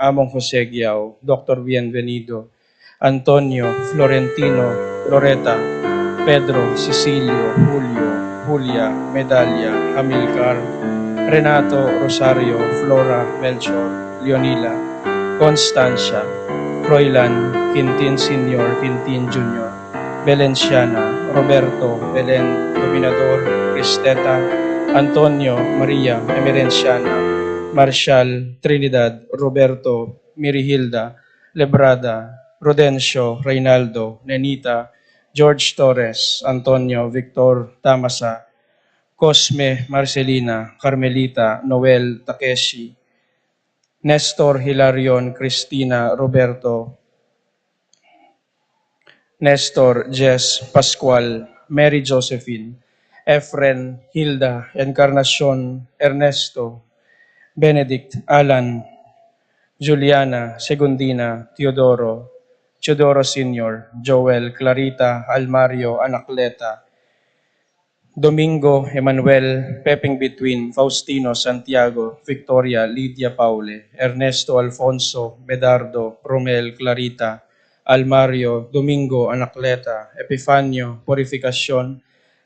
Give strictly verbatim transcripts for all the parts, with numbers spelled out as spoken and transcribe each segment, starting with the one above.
Among Jose Guiao, Doktor Bienvenido, Antonio, Florentino, Loreta, Pedro, Cecilio, Julio, Julia, Medalia, Amilcar, Renato, Rosario, Flora, Melchor, Leonila, Constancia, Froilan, Quintin Senior, Quintin Junior, Belenciana, Roberto, Belen, Dominador, Cristeta, Antonio, Maria, Emerenciana, Marshall, Trinidad, Roberto, Mirihilda, Lebrada, Prudencio, Reynaldo, Nenita, George Torres, Antonio, Victor, Tamasa, Cosme, Marcelina, Carmelita, Noel, Takeshi, Nestor, Hilarion, Cristina, Roberto, Nestor, Jess, Pascual, Mary Josephine, Efren, Hilda, Encarnacion, Ernesto, Benedict, Alan, Juliana, Segundina, Teodoro, Teodoro Senior, Joel, Clarita, Almario, Anacleta, Domingo, Emmanuel, Pepeng Between, Faustino, Santiago, Victoria, Lydia, Paule, Ernesto, Alfonso, Medardo, Romel, Clarita, Almario, Domingo, Anacleta, Epifanio, Purificacion,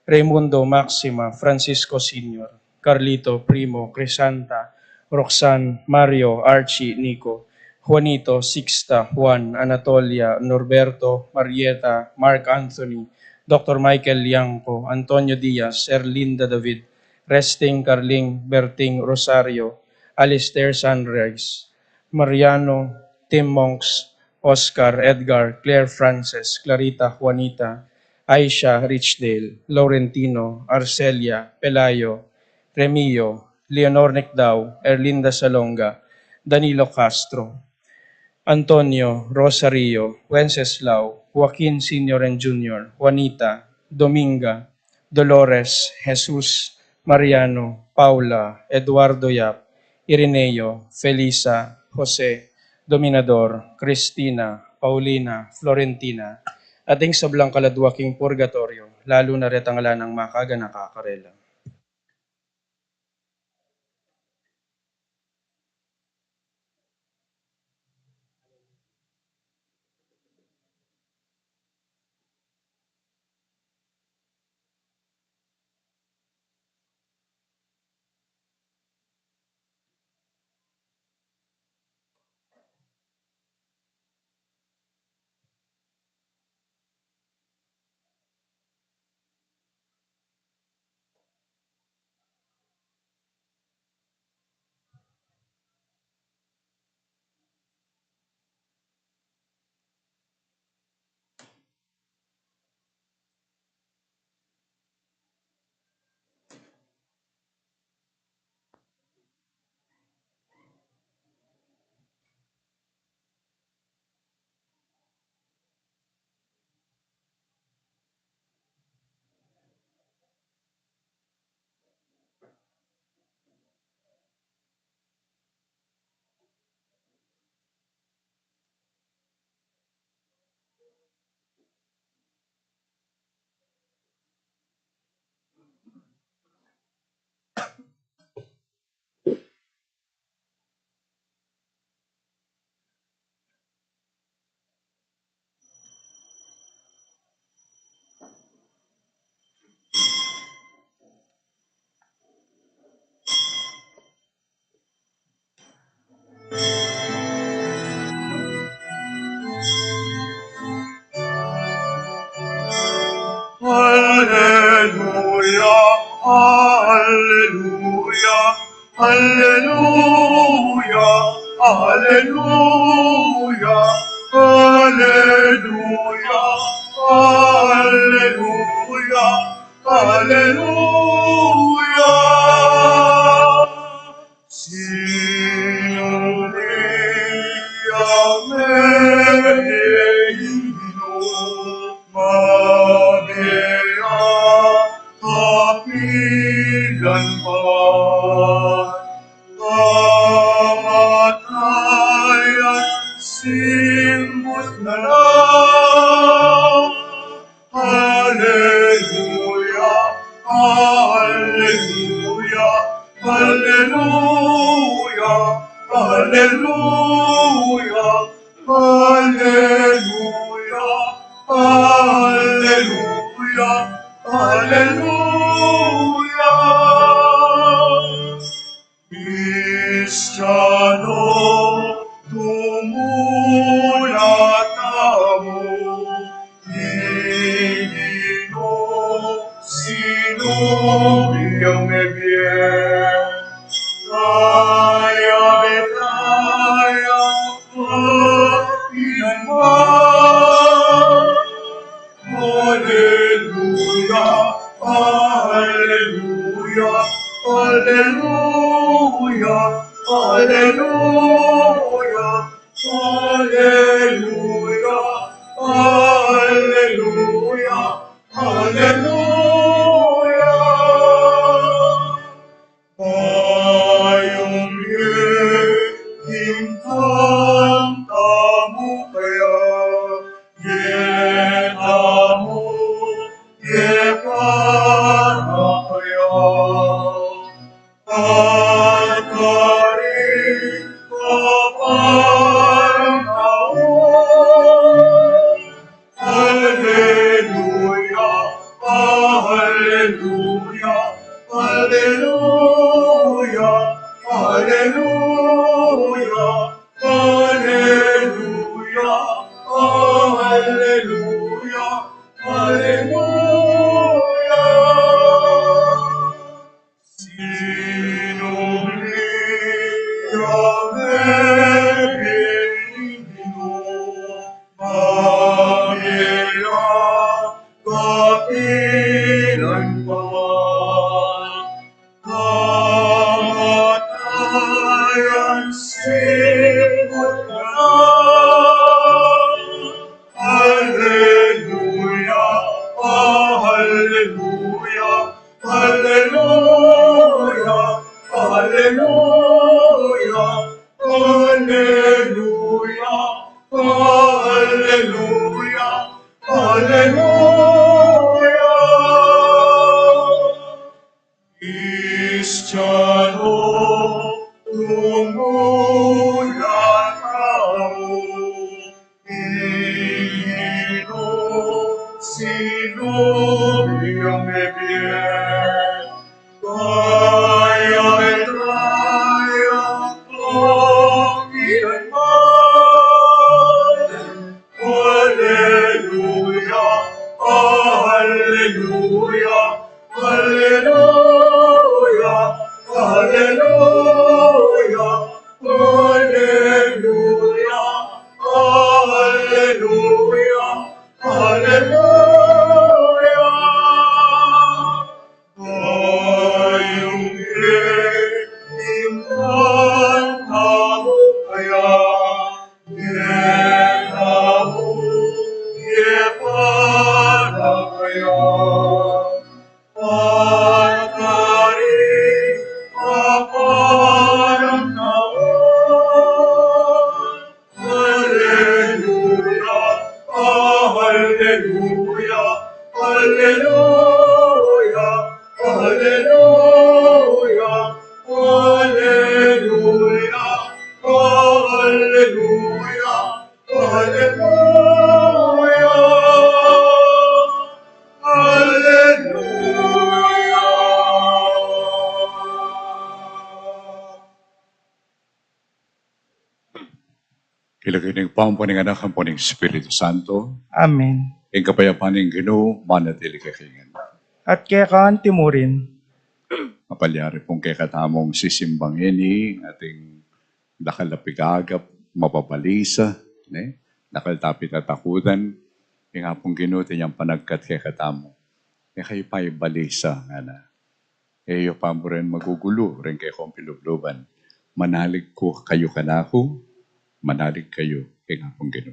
Raimundo, Maxima, Francisco Senior, Carlito, Primo, Crisanta, Roxanne, Mario, Archie, Nico, Juanito, Sixta, Juan, Anatolia, Norberto, Marieta, Mark Anthony, Doktor Michael Liangco, Antonio Diaz, Erlinda David, Resting, Carling, Berting, Rosario, Alistair, Sunrise, Mariano, Tim Monks, Oscar, Edgar, Claire Frances, Clarita, Juanita, Aisha, Richdale, Laurentino, Arcelia, Pelayo, Remio, Leonor Nicdao, Erlinda Salonga, Danilo Castro, Antonio, Rosario, Wenceslao, Joaquin Senior and Junior, Juanita, Dominga, Dolores, Jesus, Mariano, Paula, Eduardo Yap, Irineo, Felisa, Jose, Dominador, Cristina, Paulina, Florentina, at ing sablang kaladua king purgatorio, lalu na retang ala nang makaganaka karela. Alleluia, alleluia, alleluia, alleluia, alleluia, alleluia, alleluia. Signum Dei Domino, Maria, kapilan pa, kamatayan simbut na la. Alleluia, alleluia, alleluia, alleluia. Aleluya, aleluya, aleluya. Kristiano, tumula tamu, ing Ginu sinubli yang mebie. Kaya betaya, ilan ba? Aleluya, aleluya, aleluya, aleluya, aleluya, aleluya, aleluya. Payung ye, ing kantamu kaya, ye tamu, ye para kaya. At karin kaparang tau. Aleluya, aleluya, aleluya, aleluya, aleluya, aleluya, aleluya. Sinubli yang mebie ing Ginu, mamie ya kapilan pa man. Kamatayan siput na. Aleluya, aleluya, aleluya, aleluya, aleluya, aleluya, aleluya. Kristiano, tumula tamu, ing Ginu sinubli yang mebie. Kaya betaya, kapilan pa man. Aleluya, aleluya, aleluya, aleluya, aleluya, aleluya, aleluya. Payung ye, ing kantamu kaya, ye tamu, ye para kaya. At karin kaparang tau. Aleluya, aleluya, aleluya, aleluya, aleluya, aleluya, aleluya, aleluya. King lagyu ning Ibpa, ampo ning Anak, ampo ning Espiritu Santo. Amen. Ing kapayapan ning Ginu manatili kekayu ngan. At keka antimurin. Mapalyari pung kekatamung sisimbang ini, ating dakal a pigagap, mapabalisa, ne? Dakal ta pitatakutan, ing Apung Ginu atin yang panagkat kekatamu. E kayu pa ibalisa, ngana. E yu pa mu rin magugulu ring kekong pilubluban. Manalig ku kayu kanaku, manalig kayu king Apung Ginu.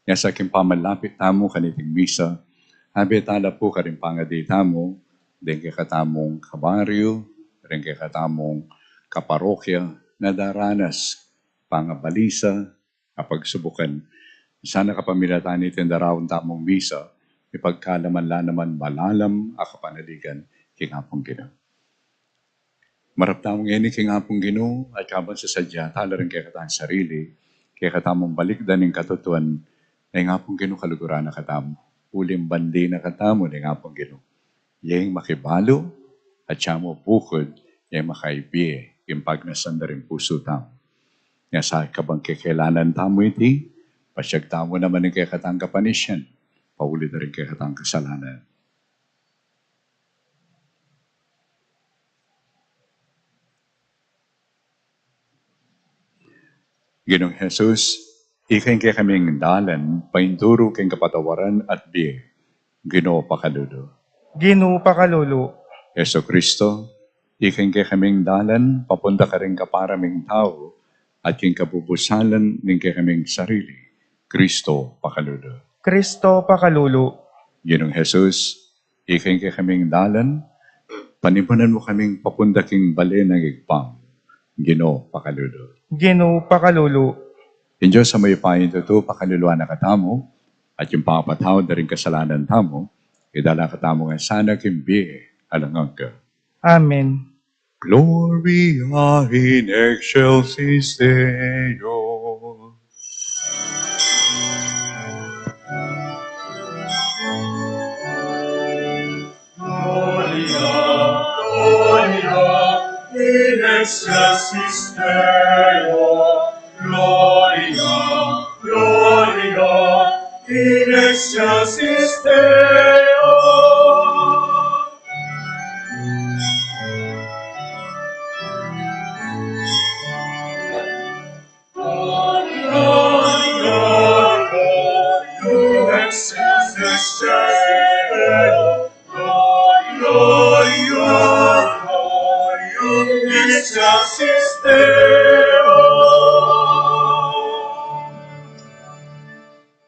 Nya sa king pamanlapit tamu kaniting misa, abe tala pu karing pangadi tamu, deng kekatamung kabaryu, deng kekatamung kaparokya, na daranas pangabalisa, kapagsubukan. Sana kapamilatan niting daraun tamung misa, ipagkalaman la naman malalam a kapanaligan king Apung Ginu. Marap tamu ngeni king Apung Ginu, at kabang sasadya tala ring kekatang sarili, kekatamung balikdan ing katutuan, na ing Apung Ginu kaluguran na katamu. Uling bandi na katamu ning Apung Ginu. Iyeng makibalu, atiu mu bukud, iyeng makaibie ing pagnasan da ring pusu tamu. Nya sa kabang kekelanan tamu iti, pasiag tamu naman ing kekatang kapanisian, pauli da ring kekatang kasalanan. Ginung Jesus, ika ing kekaming dalan, painturu king kapatawaran at bie. Ginu, pakalulu. Ginu, pakalulu. Jesucristo, ika ing kekaming dalan, papunta karing kaparaming tau, at king kabubusalan ning kekaming sarili. Cristo, pakalulu. Cristo, pakalulu. Ginung Jesus, ika ing kekaming dalan, panimunan mu kaming papunta king bale nang Ibpa mu. Ginu, pakalulu. Ginu, pakalulu. Ing Dios a mayupaya king tutu, pakaluluan na katamu, at ing papatawad da ring kasalanan tamu, idala katamu ngan sana king bie alang angga. Amen. Gloria in excelsis Deo. Gloria, Gloria in excelsis Deo. Gloria, Gloria in excelsis Deo.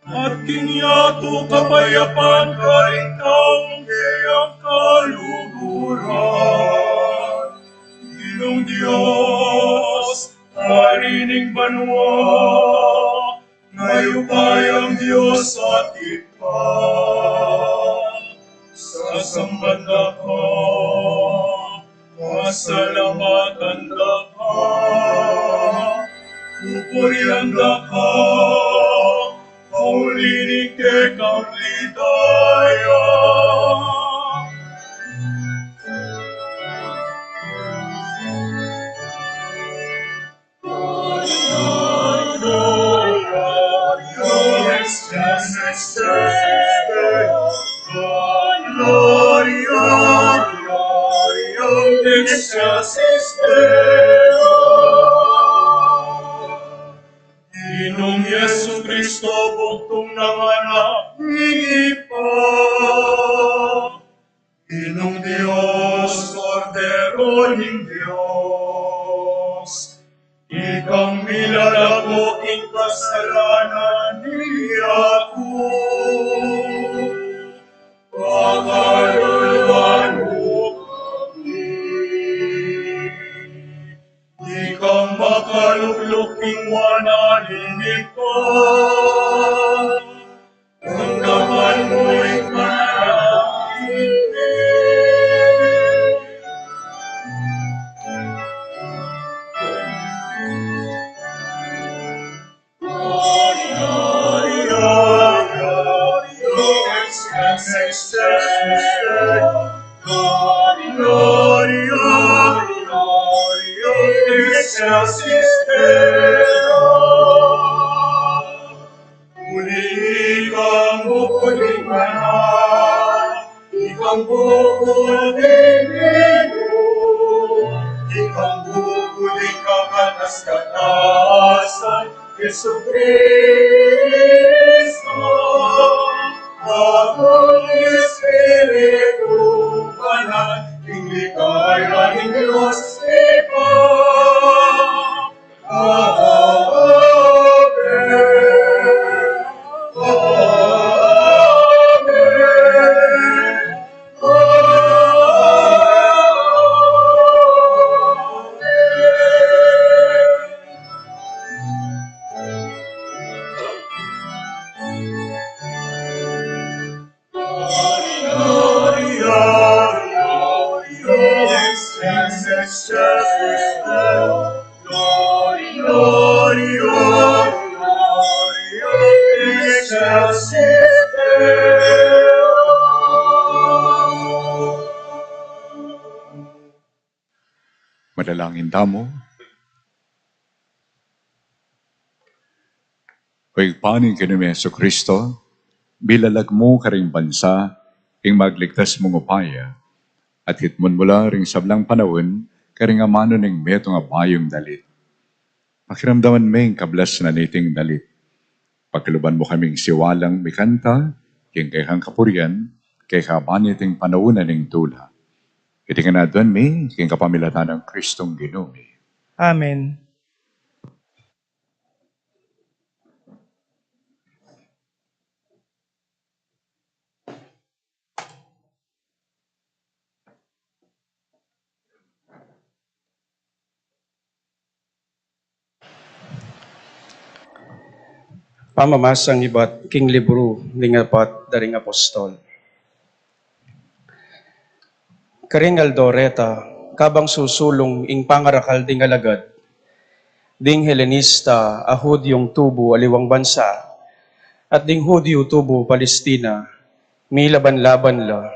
At king yatu kapayapan karing taung keyang kaluguran. Ginung Dios, Ari ning banua, mayupayang Dios at Ibpa, sasamban da ka, pasalamatan da ka, pupurian da ka, pauli ning kekang ligaya. Ginung Jesucristo, bugtung nang Anak ning Ibpa. Ginung Dios, Kordero ning Dios, ikang milalako king kasalanan ning yatu, pakaluluan mu kami. Ikang makalukluk king wanan ning Ibpa, tanggapan mu ing panalangin mi. Uli ikang bukuding anak, ikang bukuding inu, ikang bukuding kakatas-katasan, Jesucristo, Anak, Espiritu Banal, king ligaya ning Dios Ibpa. Amen. Amen. Amen. Dalangin tamu. O Ibpa ning Ginu mi Jesucristo, bilalag mu karing bansa ing magligtas mung upaya, at hitmun mu la ring sablang panaun karing amanu ning metung a bayung dalit. Pakiramdaman me ing kablas na niting dalit. Pakiluban mu kaming siwalang mikanta king kekang kapurian, kekaban niting panaun a ning tula. Iti ngan aduan mi king kapamilatan nang Kristong Ginu mi. Amen. Pamamasang ibat king libru ning Apat da ring Apostol. Karing aldo reta, kabang susulung ing pangarakal ding alagad, ding Helenista a Hudyung tubu aliwang bansa, at ding Hudyu tubu Palestina, milaban-laban la.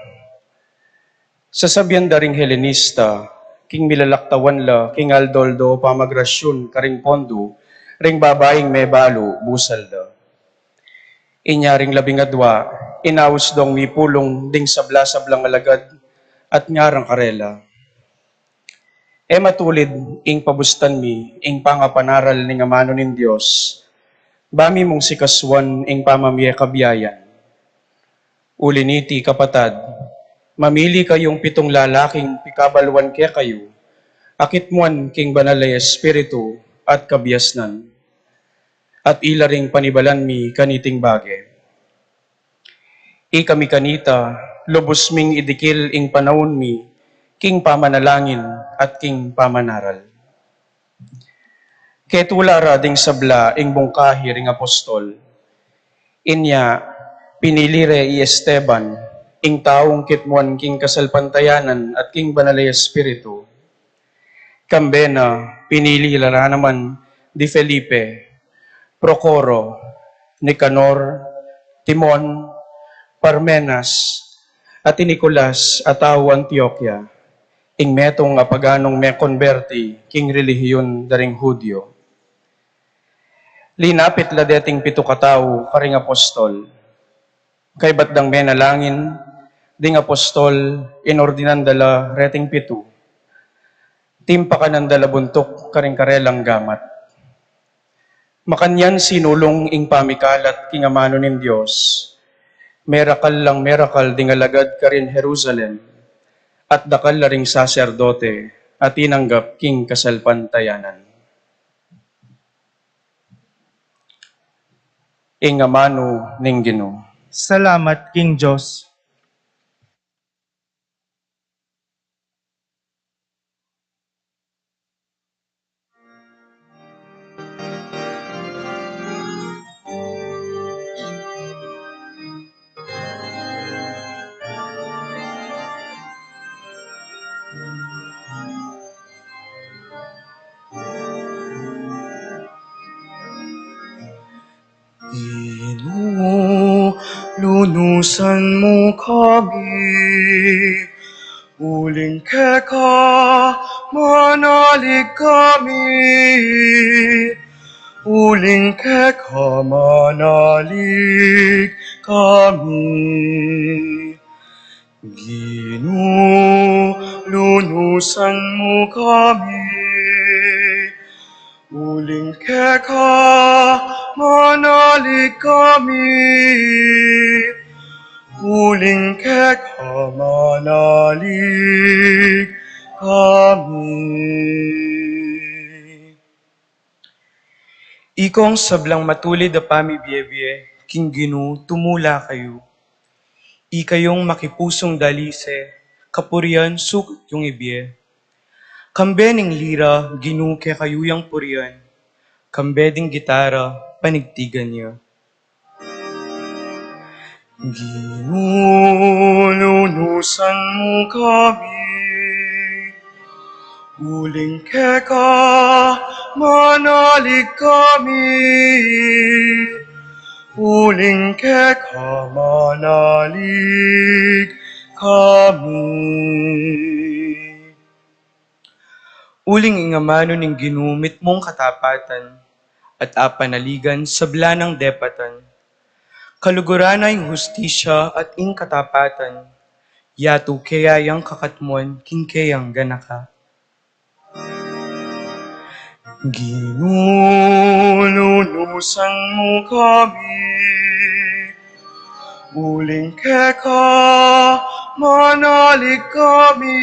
Sasabian da ring Helenista, king milalaktawan la king aldo-aldo pamagrasyun karing pondu ring babaing mebalu busal da. Inya ring labing adua, inaus dong mipulung ding sabla-sablang alagad at ngarang karela, "E matulid ing pabustan mi ing pangapanaral ning amanu ning Dios, ba mi mung sikasuan ing pamamie kabiayan. Uli niti, kapatad, mamili kayung pitung lalaking pikabaluan kekayu, a kitmuan king Banal a Espiritu at kabiasnan, at ila ring panibalan mi kaniting bage. Ikami kanita, lubus ming idikil ing panaun mi king pamanalangin at king pamanaral." Ketula ra ding sabla ing mungkahi ring apostol. Inya pinili re i Esteban, ing taung kitmuan king kasalpantayanan at king Banal a Espiritu. Kambe na pinili la naman di Felipe, Procoro, Nicanor, Timon, Parmenas, at i Nicolas a tau Antioquia, ing metung a paganung mekonberti king relihiyun da ring Hudyo. Linapit la deting pitu katau karing apostol. Kaybat dang menalangin ding apostol, inordinan da la reting pitu. Timpakanan da la buntuk karing karelang gamat. Makanyan sinulung ing pamikalat king amanu ning Dios. Merakal lang merakal ding alagad karin Jerusalem, at dakal la ring saserdote a tinanggap king kasalpantayanan. Ing amanu ning Ginu. Salamat king Dios. Ginu, lunusan mu kami, uling keka manalig kami, uling keka manalig kami. Ginu, lunusan mu kami, uling keka manalig kami, uling keka manalig kami. Ikong sablang matulid a pamibiebie king Ginu, tumula kayu. Ikayung makipusung dalise, kapurian sukat yung ibie. Kambe ning lira, Ginu, kekayu yang purian. Kambe ding gitara, panigtigan ya. Ginu, lunusan mu kami, uling keka manalig kami, uling keka manalig kami. Uling ing amanu ning Ginu mitmung katapatan, at apanaligan sabla nang depatan. Kaluguran na ing hustisya at ing katapatan, yatu keya yang kakatmuan king keyang ganaka. Ginu, lunusan mu kami, uling keka manalig kami,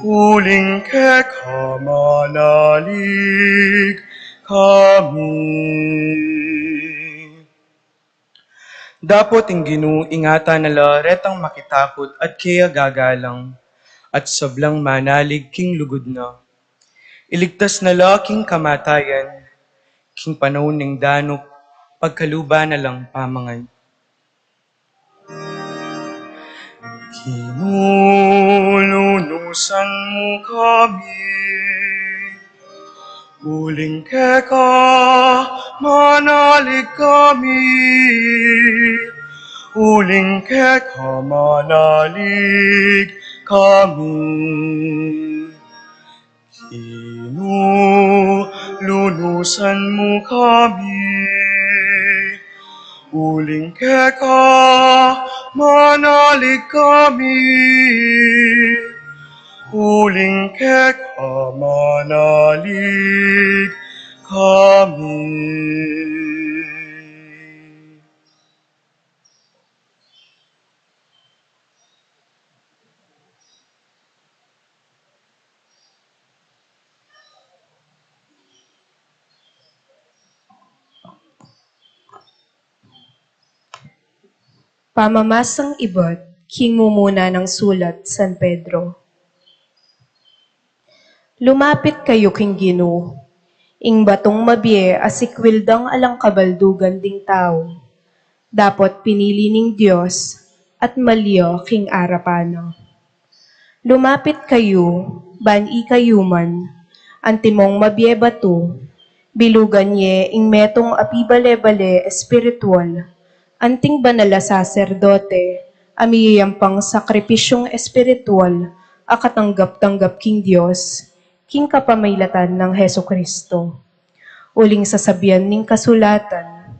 uling keka manalig kami. Dapot ing Ginu ingatan na la retang makitakut at keya gagalang, at sablang manalig king lugud na. Iligtas na la king kamatayan, king panaun ning danup pagkaluban na lang pamangan. Ginu, lunusan mu kami, uling keka manalig kami, uling keka manalig kami. Ginu, lunusan mu kami, uling keka manalig kami, uling keka manalig kami. Pamamasang ibat king mumuna nang sulat San Pedro. Lumapit kayu king Ginu, ing batung mabie a sikwil dang alang kabaldugan ding tau, dapot pinili ning Dios at malya king arapan na. Lumapit kayu, ban ikayu man, antimong mabie batu, bilugan ye ing metung a pibale-bale espiritual, anting banal a saserdote, a miyayampang sakripisyung espiritual a katanggap-tanggap king Dios, king kapamilatan nang Jesucristo. Uling sasabian ning kasulatan,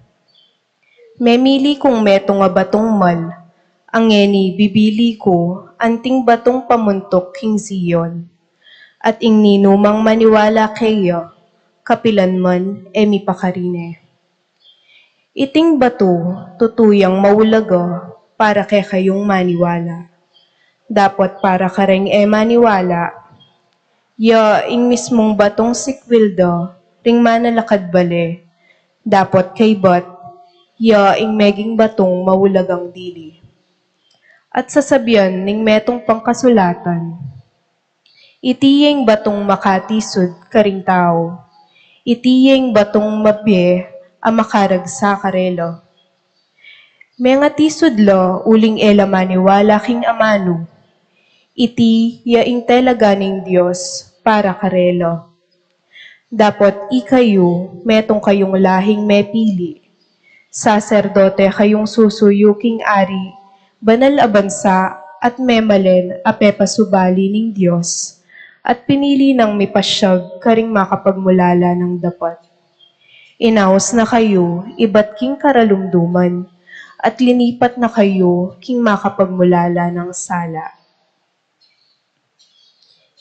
"Memili kung metung a batung mal, a ngeni bibili ku anting batung pamuntuk king Zion, at ing ninumang maniwala keya, kapilan man e mipakarine." Iting batu tutu yang maulaga para kekayung maniwala. Dapot para kareng e maniwala, ya ing mismung batung sikwil da ring manalakad bale, dapot kaybat ya ing meging batung maulagang dili. At sasabian ning metung pang kasulatan, "Iti ya ing batung makatisud karing tau. Iti ya ing batung mabie a makaragsa karela." Mengatisud la uling e la maniwala king amanu. Iti ya ing talaga ning Dios para karela. Dapot ikayu, metung kayung lahing mepili, saserdote kayung susuyu king ari, banal a bansa, at memalen a pepasubali ning Dios, at pinili nang mipasyag karing makapagmulala nang dapat. Inaus na kayu ibat king karalumduman, at linipat na kayu king makapagmulala nang sala.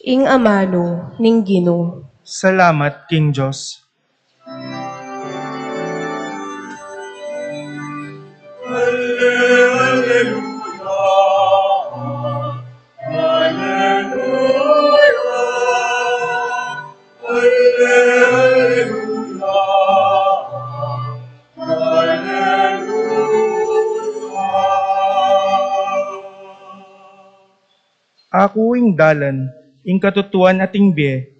Ing amanu ning Ginu. Salamat king Dios. Aku ing dalan, ing katutuan at ing bie.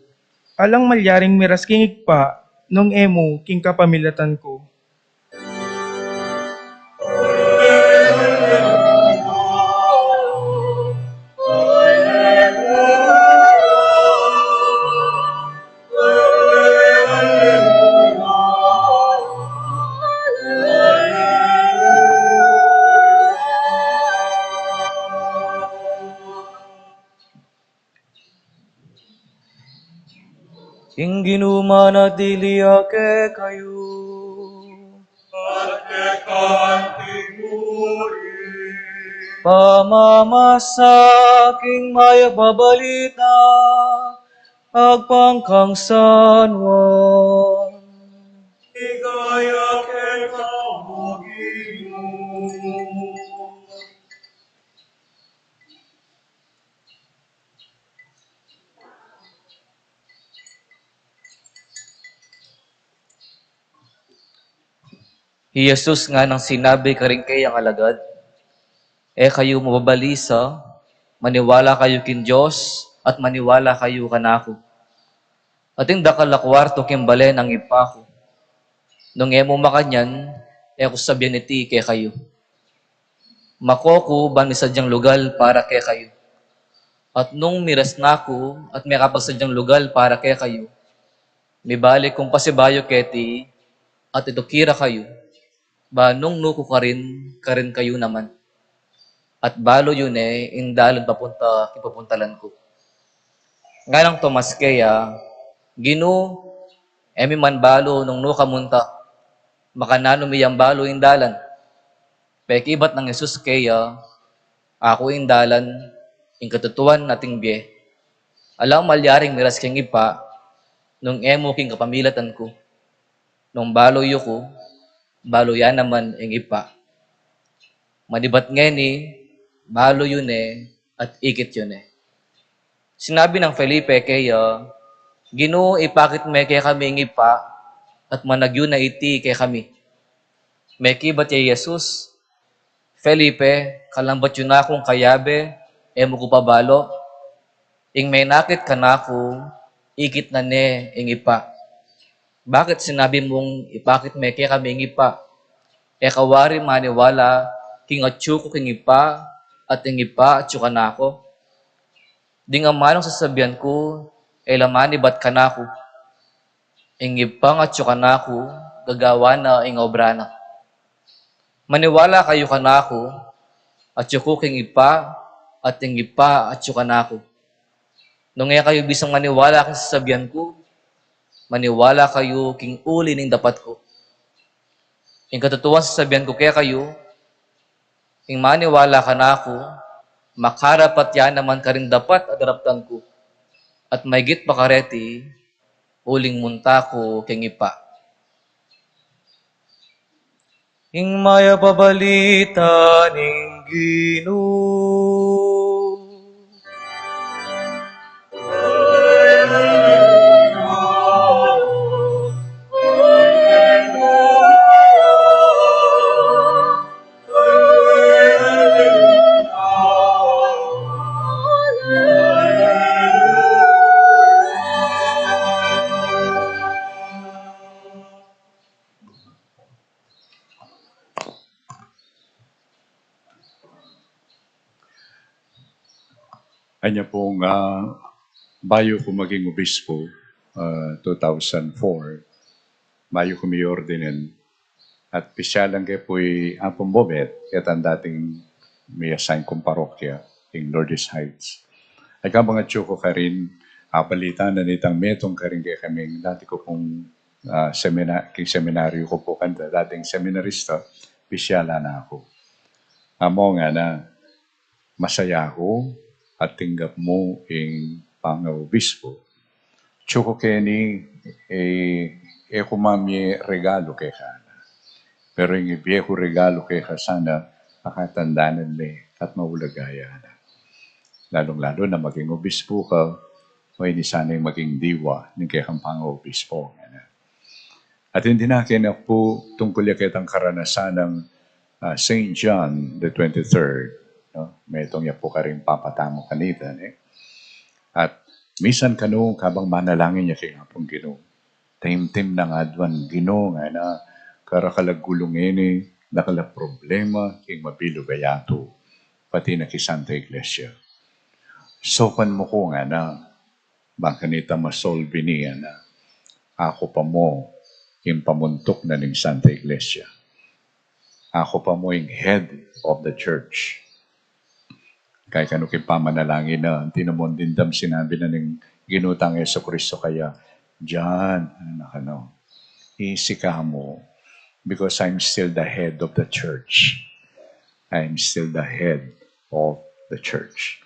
Alang malyaring miras king Ibpa nung e mu king kapamilatan ku. Ing Ginu manatili ya kekayu. At keka anti mu rin. Pamamasa king Mayap a Balita agpang kang San Juan. Ligaya keka, O Ginu. I Jesus nganang sinabi karing kayang alagad, "E kayu mababalisa, maniwala kayu king Dios at maniwala kayu kanaku. Atin dakal a kuartu king bale nang Ibpa ku. Nung e mu makanyan, e ku sabian iti kekayu. Mako ku ban misadyang lugal para kekayu. At nung miras na ku at mekapagsadyang lugal para kekayu, mibalik kung pasibayu keti at ituki ra kayu, ba nung nu ku karin, karin kayu naman. At balu yu ne ing dalan papunta king pupuntalan ku." Nganang Tomas keya, "Ginu, e mi man balu nung nu ka munta. Makananu mi yang balu ing dalan?" Pekibat nang Jesus keya, "Aku ing dalan, ing katutuan at ing bie. Alang malyaring miras king Ibpa nung e mu king kapamilatan ku. Nung balu yu ku, balu ya naman ing Ibpa. Manibat ngeni, balu yu ne at ikit yu ne." Sinabi nang Felipe keya, "Ginu, ipakit me kekami ing Ibpa, at managyu na iti kekami." Mekibat ya i Jesus, "Felipe, kalambat yu na kung kayabe, e mu ku pa balu? Ing menakit kanaku, ikit na ne ing Ibpa. Bakit sinabi mung ipakit me kekami ing Ibpa? E ka wari maniwala king atyu ku king Ibpa, at ing Ibpa atyu kanaku? Ding amanung sasabian ku, e la manibat kanaku. Ing Ibpang atyu kanaku, gagawan na ing obra na. Maniwala kayu kanaku, atyu ku king Ibpa, at ing Ibpa atyu kanaku. Nung e kayu bisang maniwala king sasabian ku, maniwala kayu king uli ning dapat ku. Ing katutuan sasabian ku kekayu, ing maniwala kanaku, makarapat ya naman karing dapat a daraptan ku, at maigit pa kareti, uling munta ku king Ibpa." Ing Mayap a Balita ning Ginu. Anya pung, ah, bayu ku maging obispo, ah, two thousand four, bayu ku miordinen, at pisyalan ke pu i Apung Bobet, ketang dating mi-assign kung parokya, ing Lourdes Heights. Ay kabang atyu ku karin, ah, balita na nitang metung karin kekaming dati ku pung, ah, semina-, king seminaryu ku pu kanta, dating seminarista, pisyalan na ku. Amu ngana, "Masaya ku at tinggap mu ing pangaobispo. Atyu ku keni, e, e ku mamie regalu keka, ngana. Pero ing ibie ku regalu keka sana, pakatandanan me at maulaga ya, ngana. Lalung-lalu na maging obispo ka, o ini sana ing maging diwa ning kekang pangaobispo, ngana." At ing dinake na pu tungkul ya ketang karanasan nang, ah, Saint John the twenty-third, no? Metung ya pu karing papa tamu kanita, ne? At misan kanu kabang manalangin ya king Apung Ginu, taimtim nang aduan, "Ginu," ngana, "karakal a gulu ngeni, dakal a problema king mabilug a yatu, pati na king Santa Iglesia. Saupan mu ku," ngana, "ban kanita masolbi ni, ngana. Aku pa mu ing pamuntuk na ning Santa Iglesia. Aku pa mu ing head of the church." Kaya kanu king pamanalangin na, anti na mu dimdam sinabi na ning Ginu tang Jesucristo kaya, Diyan, anak, ano, easy ka mu, because I'm still the head of the church. I'm still the head of the church.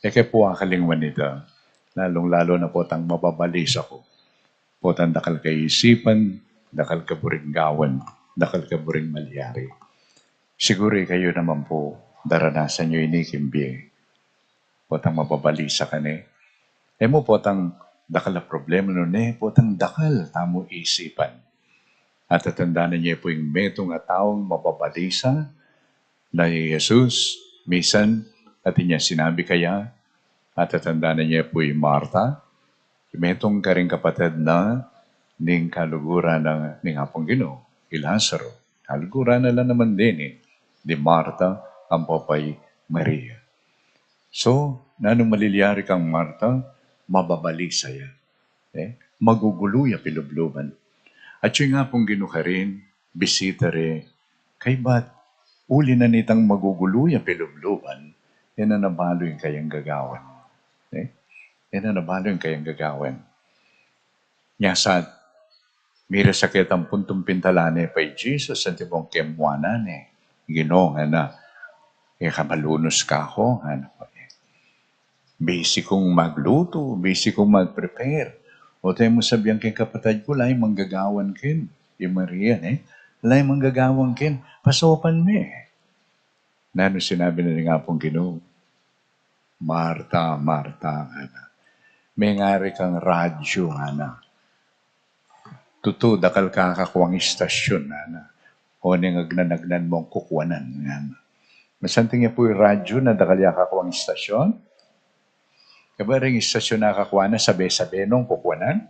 E ke pu akalingwan ita, lalung-lalu na potang mababalisa ku, potang dakal kaisipan, dakal kaburing gawan, dakal kaburing malyari. Siguru ikayu naman pu, daranasan yu ini king bie. Potang mababalisa ka ne. E mu potang dakal a problema nu ne, potang dakal tamu isipan. Atatandanan ye pu ing metung a taung mababalisa, na i Jesus, misan, atin yang sinabi kaya, atatandanan ye pu i Marta, metung karing kapatad na ning kaluguran na ning Apung Ginu, i Lazaro. Kaluguran na la naman deni, di Marta ampo pa i Maria. So, nanung malilyari kang Marta? Mababalisa ya. E, magugulu ya pilubluban. At ing Apung Ginu karin, bisita re, kaybat uli na nitang magugulu ya pilubluban, e na nabalu ing kayang gagawan. E, e na nabalu ing kayang gagawan. Nya sat, mira sa ketang puntung pintalan ne pa i Jesus, antimo keng muanan ne, Ginu, ngana, e ka malunus kaku, ngana. Busy kung maglutu, busy kung mag-prepare. O, te mu sabian keng kapatad ku, ala ing manggagawan ken, i Maria, e, ala ing manggagawan ken, pasopan me. Nanu sinabi na ning Apung Ginu? Marta, Marta, ngana. Mengari kang radyu, ngana. Tutu, dakal ka kakuang istasyun, ngana. O, ning agnan-agnan mung kukuanan, ngana. Masanting ya pu i radyu na dakal ya kakuang istasyun? Kaba ring istasyun a kakuanan, sabe-sabe nung kukuanan?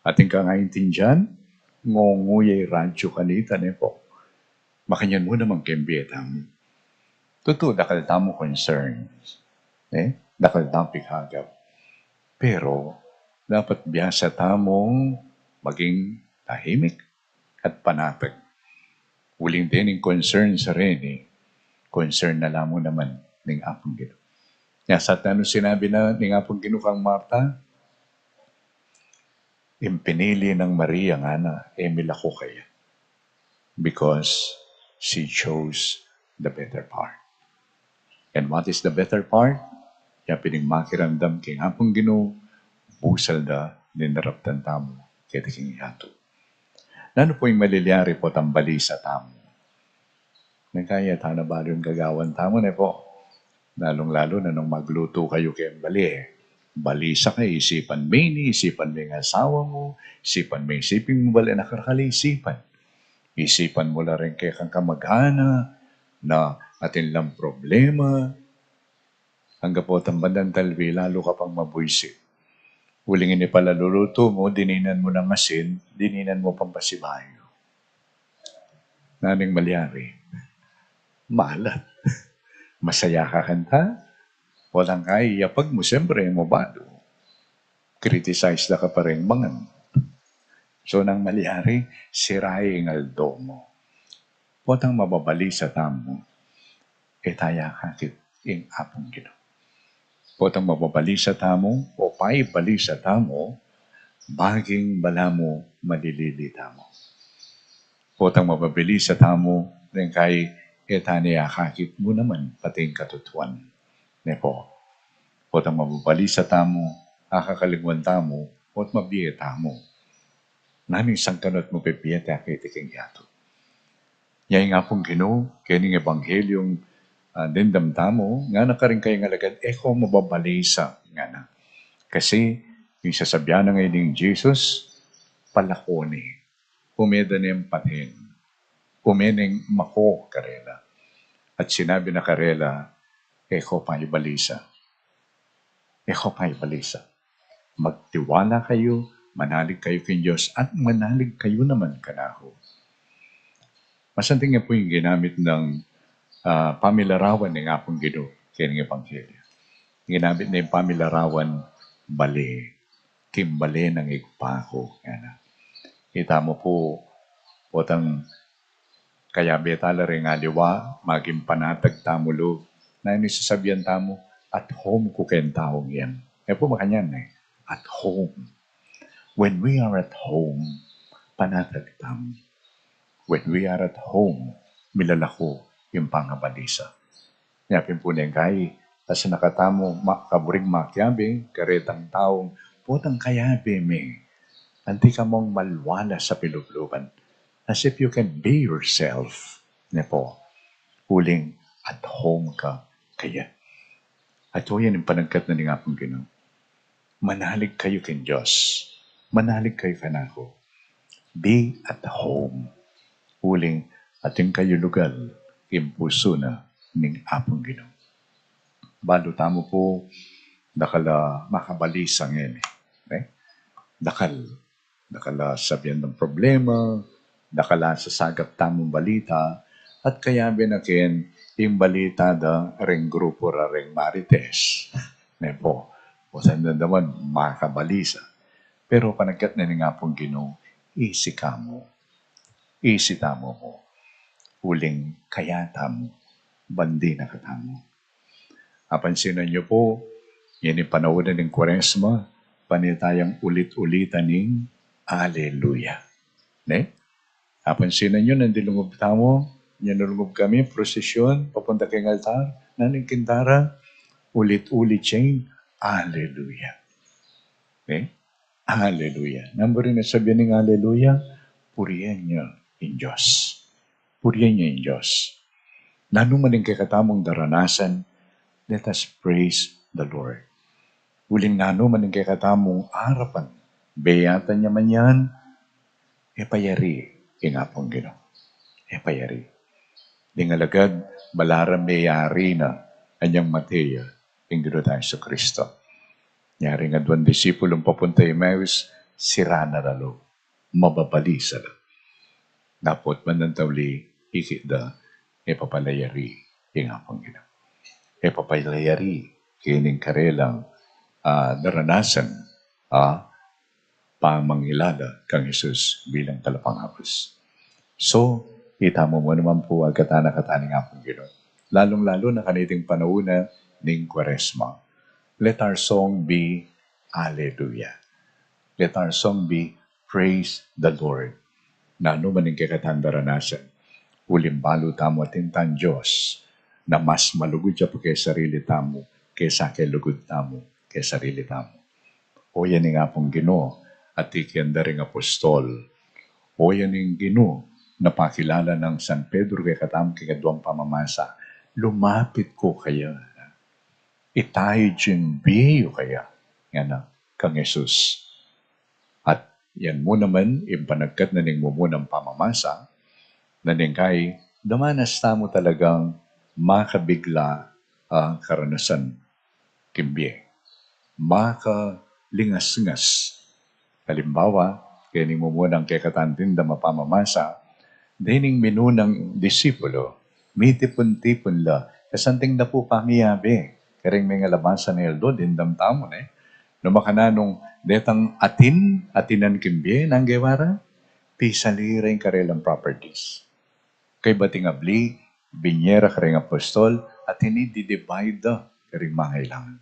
Atin kang aintindian, ngungu ya i radyu kanita, ne pu. Makanyan mu naman keng bie tamu. Tutu, dakal tamu concerns. E, dakal tamu pikagap. Pero, dapat biasa tamung maging tahimik at panatag. Uling dening concern sa reni, concern na la mu naman ning Apung Ginu. Nya sat, nanu sinabi na ning Apung Ginu kang Marta? Ing pinili nang Maria, ngana, e milaku kaya. Because she chose the better part. And what is the better part? Ya pin ing makiramdam king Apung Ginu, busal da ning daraptan tamu keti king yatu. Nanu pu ing malilyari potang balisa tamu? Nung kaya tana balu ing gagawan tamu, ne pu. Lalung-lalu na nung maglutu kayu keng bale. Balisa ka, isipan me ini, isipan me ing asawa mu, isipan me ing siping mu, bale na karakal isipan. Isipan mu la ring kekang kamag-anak na atin lang problema. Angga potang bandang talwi, lalu ka pang mabuisi. Uling ini pala lulutu mu, dininan mu nang asin, dininan mu pang pasibayu. Nanu ing malyari? Malat. Masaya ka kanta? Walang kaya, pag mu, siyempre, mu balu. Criticize da ka pa ring mangan. So, nanu ing malyari? Sira ing aldo mu. Potang mababalisa tamu, e ta ya akakit ing Apung Ginu. Potang mababalisa tamu, o paibalisa tamu, maging balamu malilili tamu. Potang mababalisa tamu, nung kaya e ta ne akakit mu naman pati ing katutuan. Ne pu. Potang mababalisa tamu, akakalingwan tamu, o't mabie tamu. Nanu ing sangkanut mu pepie ta keti king yatu? Ya ing Apung Ginu, keni king Ebanghelyung, ah, dimdam tamu, ngana karing kayang alagad, e ko mababalisa, ngana. Kasi, ing sasabian na ngeni ning Jesus, palako ne, ume da neng paten, ume neng mako karela. At sinabi na karela, e ko paibalisa. E ko paibalisa. Magtiwala kayu, manalig kayu king Dios, at manalig kayu naman kanaku. Masanting ya pu ing ginamit nang, ah, pamilarawan ning Apung Ginu keni king Ebanghelyo. Ginamit na ing pamilarawan, bale. King bale nang Ibpa ku, ngana. Ita mu pu, potang kayabe ta la ring aliwa, maging panatag tamu lub, nanu ing sasabian tamu? At home ku keng taung yan. E pu makanyan e. At home. When we are at home, panatag tamu. When we are at home, milalako ing pangabalisa. Nya pin pu neng kai, asa na katamu ma-, kaburing makiabe, karetang taung, potang kayabe me. Anti ka mung malwalas a pilubluban. As if you can be yourself. Ne pu, uling at home ka kaya. At o yan ing panagkat na ning Apung Ginu. Manalig kayu king Dios. Manalig kayu kanaku. Be at home. Uling atin kayu lugal king pusu na ning Apung Ginu. Balu tamu pu, dakal a makabalisa ngeni, eh? Dakal, dakal a sabian dang problema, dakal a sasagap tamung balita, at kayabe na ken ing balita da reng grupu ra reng Marites. Ne pu, o sanda naman makabalisa. Pero panagkat na ning Apung Ginu, isi kamu. Isi tamu mu. Uling kaya tamu, bandi na katamu. Apansinan yu pu, yan ing panaun na ning Kuaresma, pane tayang ulit-ulitan ning Aleluya. Ne? Apansinan yu, nung dilungub tamu, nung dilungub kami, prosesyon, papunta king altar, nanu ing kinta ra, ulit-ulit yang Aleluya. Ne? Aleluya. Nanu ring sasabian ning Aleluya? Purian yu ing Dios. Purian yu ing Dios. Nanu man ing kekatamung daranasan, let us praise the Lord. Uling nanu man ing kekatamung arapan, beyatan ya man yan, e payari ing Apung Ginu. E payari. Ding alagad, balaran meyari na, anyang mate ya ing Ginu tang Jesucristo. Nya ring aduang disipulung papunta Emmaus, sira na la lo, mababalisa la. Dapot ban dang tauli, ikit da, e papalayari ing Apung Ginu. E papalayari kening karelang, ah, daranasan, ah, pamangilala kang Jesus bilang Talapangabus. So, itamu mu naman pu, agkatan na katamu ning Apung Ginu. Lalung-lalu na kaniting panaun na ning Kuaresma. Let our song be Alleluia. Let our song be Praise the Lord. Nanu man ing kekatang daranasan, uling balu tamu atin tang Dios na mas malugud ya pa keng sarili tamu kesa keng lugud tamu keng sarili tamu. O yan ing Apung Ginu, atin keng daring apostol. O yan ing Ginu na pakilala nang San Pedro kekatamu king kaduang pamamasa, "Lumapit ku kaya, itayu ing bie yu kaya," ngana kang Jesus. At yan mu naman ing panagkat na ning mumunang pamamasa, na neng kai, damanas tamu talagang makabigla a karanasan king bie. Makalingasngas. Halimbawa, kening mumunang kekatang dimdam a pamamasa, dening minunang disipulo, mitipun-tipun la, e santing da pu pamiyabe, karing mengalabasan a aldo, dimdam tamu ne. No makananu, detang atin, atinan king bie, nanu ing gewa ra? Pisali ra ing karelang properties. Kaybat ing abli, binye ra karing apostol, at ini di-divide da karing mangailangan.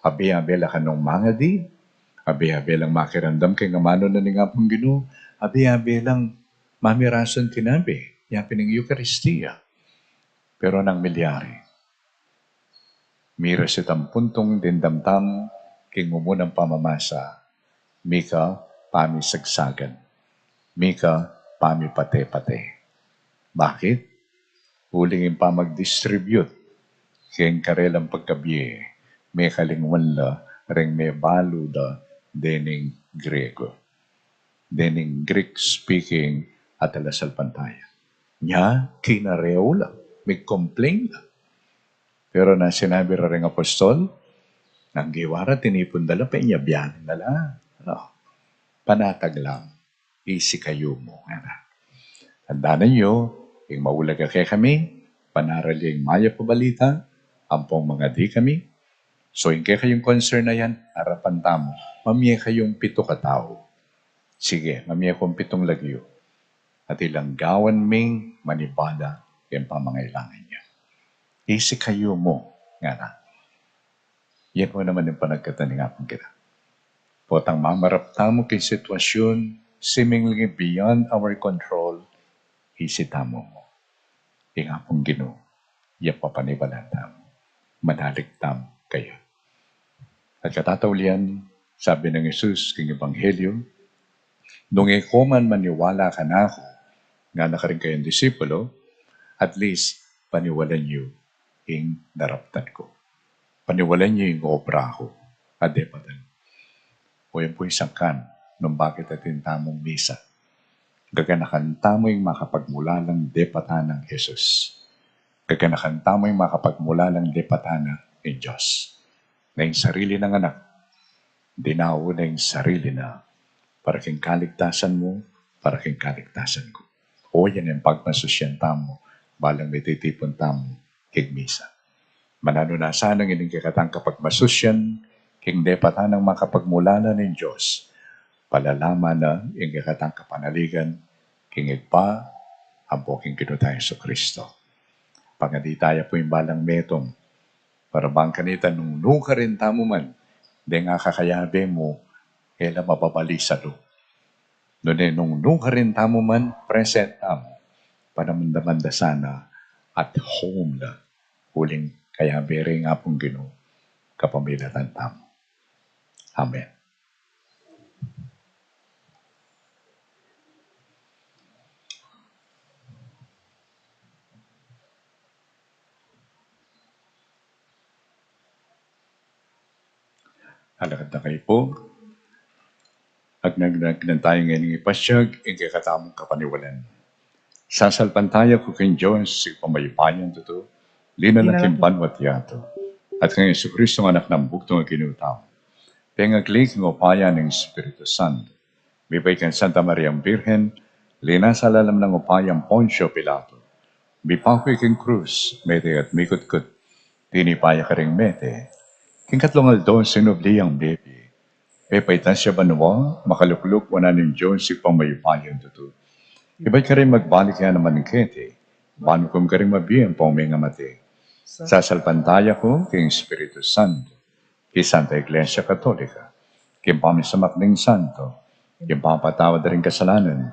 Abe-abe la kanung mangadi, abe-abe lang makiramdam king amanu na ning Apung Ginu, abe-abe lang mamirasan kinabe, yapin ing Eukaristia. Pero nanu ing milyari? Mira sitang puntung dimdam tamu king mumunang pamamasa, mika pamisagsagan, mika pamipate-pate. Bakit? Uling ing pamag-distribute keng karelang pagkabie, mekalingwan la reng mebalu da dening Griego, dening Greek-speaking a talasalpantaya. Nya, kinareu la, mig-complain la. Pero nanu ing sinabi ra reng apostol? Nanu ing gewa ra? Tinipun da la, peniabian da la. Ano? Panatag lang, isi kayu mu, ngana. Tandanan yu, ing maulaga kekami, panarali ing mayap a balita, ampong mangadi kami. So, ing kekayung concern a yan, arapan tamu, mamie kayung pitu katau. Sige, mamie kung pitung lagyu. At ilang gawan ming manibala ing pamangailangan yu. Isi kayu mu, ngana. Yan mu naman ing panagkat na ning Apung Ginu. Potang mamarap tamu king sitwasyun seemingly beyond our control, isitamu mu. Ing Apung Ginu, ya papaniwalan tamu. Manalig tamu kaya. At katataulian, sabi nang Jesus king Ebanghelyo, nung e ko man maniwala kanaku, ngana karing kayang disipulo, at least, paniwalan yu ing daraptan ku. Paniwalan yu ing obra ku a depatan. O yan pu ing sangkan nung bakit atin tamung misa. Gaganakan tamu ing makapagmulalang depatan nang Jesus. Gaganakan tamu ing makapagmulalang depatan na ing Dios. Na ing sarili nang anak, dinau na ing sarili na para king kaligtasan mu, para king kaligtasan ku. O yan ing pagmasusyan tamu, balang mititipun tamu king misa. Mananu na sana ngening kekatang kapagmasusyan king depatan nang makapagmulalang ning Dios, palalaman na ing kekatang kapanaligan king Ibpa ampo king Ginu tang Jesucristo. Pangadi taya pu ing balang metung, para bang kanita nung nukarin tamu man, deng akakayabe mu, e la mababali sa lub. Nune nung nukarin tamu man, present tamu, panamandamanda sana at home la, uling kayabe re ing Apung Ginu kapamilatan tamu. Amen. Alakad na kayu pu. Agnagnagnan tayu ngening ipasyag ing kekatamung kapaniwalan. Sasalpantaya ku king Dios, Ibpang mayupayang tutu, linalang king banua't yatu, at kang Jesucristo, Anak nang bugtung a Ginu tamu. Pengagli king upaya ning Espiritu Santo, mibait kang Santa Mariang Birhen, linasa lalam nang upayang Poncio Pilato, mipaku king krus, mete at mikutkut, tinipa ya karing mete, king katlung aldo sinubli yang mebie, pepaitas ya banua, makalukluk wanan ning Dios Ibpang mayupayang tutu. Ibat karing magbalik ya naman keti, ban ukum karing mabie ampong mengamate. Sasalpantaya ku king Espiritu Santo, king Santa Iglesia Katolika, king pamisamak ning santo, king papatawad da ring kasalanan,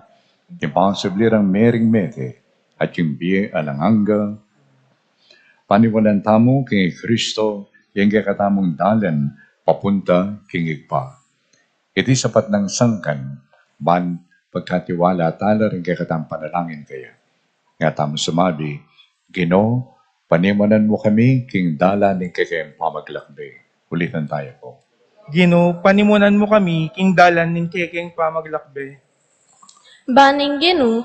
king pasubli rang mering mete, at king bie alang angga. Paniwanan tamu king Kristo, ing kekatamung dalan papunta king Ibpa. Iti sapat nang sangkan, ban pagkatiwala tala ring kekatang panalangin kaya. Nga tamu sumabi, Ginu, panimunan mu kami king dalan ning kekeng pamaglakbe. Ulitan taya pu. Ginu, panimunan mu kami king dalan ning kekeng pamaglakbe. Ban ing Ginu,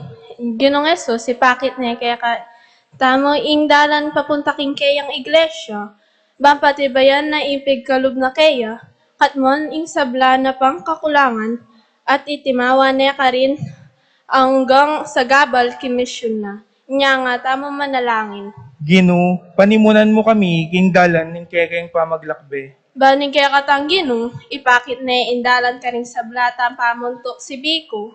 Ginung Jesus, ipakit ne kekatamu ing dalan papunta king keyang iglesia, ban patibayan na ing pigkalub na keya, katmuan ing sabla na pang kakulangan, at itimawa ne karin anggang sagabal king misyun na. Inya nga tamu manalangin. Ginu, panimunan mu kami king dalan ning kekeng pamaglakbe. Ban ing kekatang Ginu, ipakit ne ing dalan karing sabla tang pamuntuk sibiku,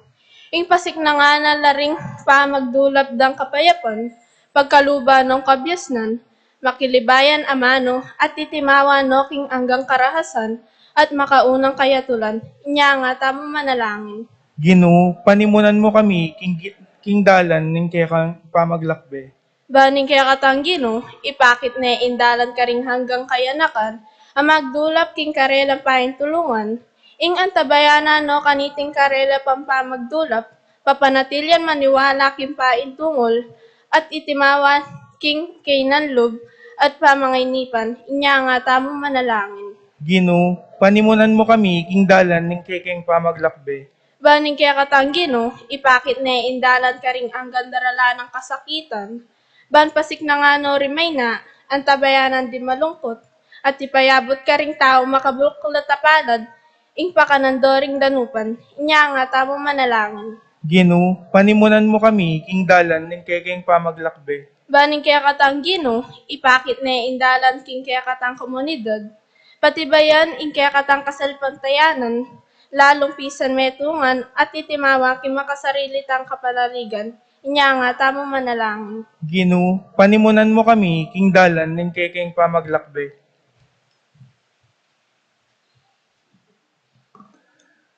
ing pasiknangan na la ring pamagdulap dang kapayapan, pagkaluban nong kabiasnan, makilibayan a manu, at itimawa no king anggang karahasan, at makaunang kayatulan. Inya nga tamu manalangin. Ginu, panimunan mu kami king, gi- king dalan ning kekang pamaglakbe. Ban ing kekatang Ginu, ipakit ne ing dalan karing anggang kayanakan, a magdulap king karelang paintulungan, ing antabayanan no kaniting karela pang pamagdulap, papanatilian maniwala king paintungul, at itimawa king kaynan lub, at pamangainipan. Inya nga tamu manalangin. Ginu, panimunan mu kami king dalan ning kekeng pamaglakbe. Ban ing kekatang Ginu, ipakit ne ing dalan karing anggang daralan nang kasakitan, ban pasiknangan no ring maina, antabayanan ding malungkut, at ipayabut karing tau makabuklat a palad, ing pakanan do ring danupan. Inya nga tamu manalangin. Ginu, panimunan mu kami king dalan ning kekeng pamaglakbe. Ban ing kekatang Ginu, ipakit ne ing dalan king kekatang komunidad, patibayan ing kekatang kasalpantayanan, lalung pisan metungan, at itimawa king makasarili tang kapanaligan. Inya nga tamu manalangin. Ginu, panimunan mu kami king dalan ning kekeng pamaglakbe.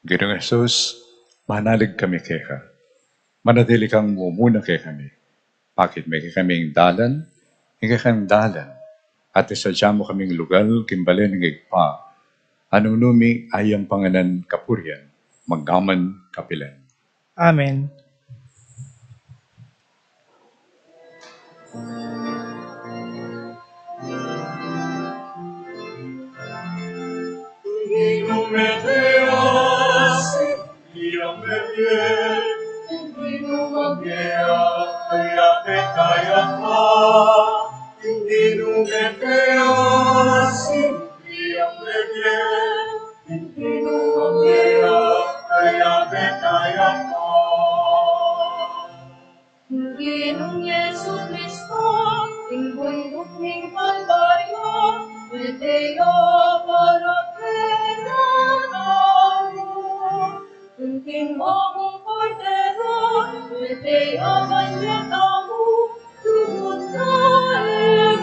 Ginung Jesus, manalig kami keka. Manatili kang mumuna kekami. Pakit me kekami ing dalan, ing kekang dalan, at isadya mu kaming lugal king bale ning Ibpa, a nung numi ayang panganan, kapurian, manggaman kapilan. Amen. Ginung Jesucristo, king bunduk ning Kalbaryo, mete ya para kekami. King mamung Kordero, mete ya man kekami, tumutna e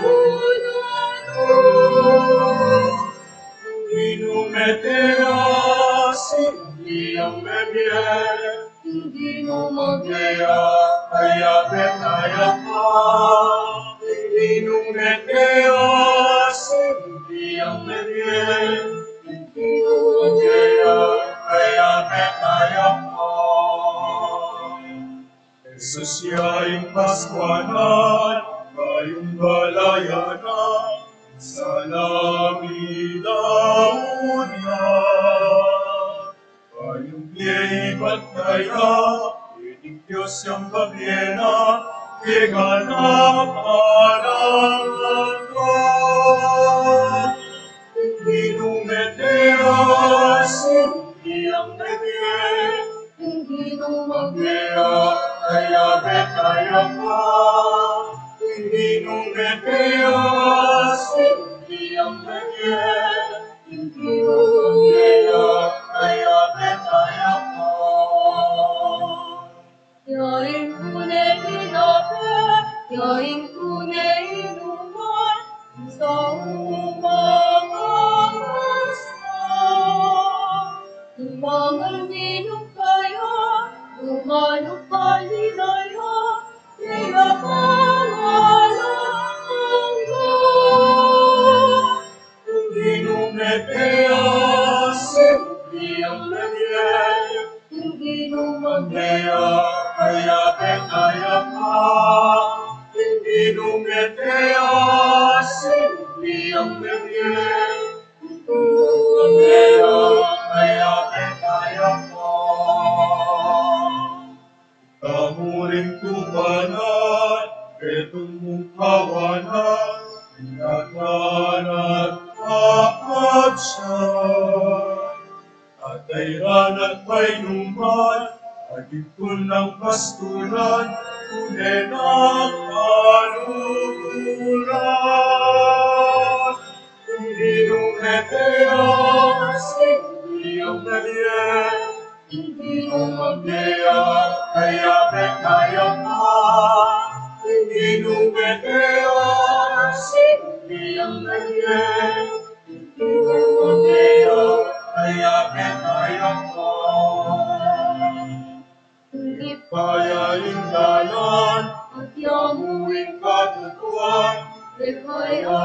kunanu. Ginung mete ya, simple yang mebie. Ginung mete ya, kaya betaya pa. Ginung mete ya, simple yang mebie. Ginung mete ya, kaya betaya pa. Jesus ya ing Paskuanan, kayung balayanan, sala mi daun na. Kayung bie ibat kaya, ining Dios yang babie na, kekana panangan na. Ginung mete ya, simple yang mebie. Ginung mete ya, kaya betaya pa. Ginung mete ya, simple yang mebie. Ginung mete ya, kaya betaya pa. Ya ing tune pinape, ya ing tune inuman, sa umaga Paska. Tumangan minum kaya, tumangan palinaya, kaya pangalan na. Ginung mete ya, simple yang mebie. Ginung mete ya, kaya betaya pa. Ginung mete ya, simple yang mebie. Ginung mete ya, kaya betaya pa. Kamuring tumanan, ketung mung kawanan, inatan at kapatsan. At ayran at painuman, at ipun nang pastulan, tune nang kaluguran. Ginung mete ya, simple yang mebie. Ginung mete ya, kaya betaya pa. Ginung mete ya, simple yang mebie. Ginung mete ya, kaya betaya pa. Ipaya ing dalan, at yamu ing katutuan, ipaya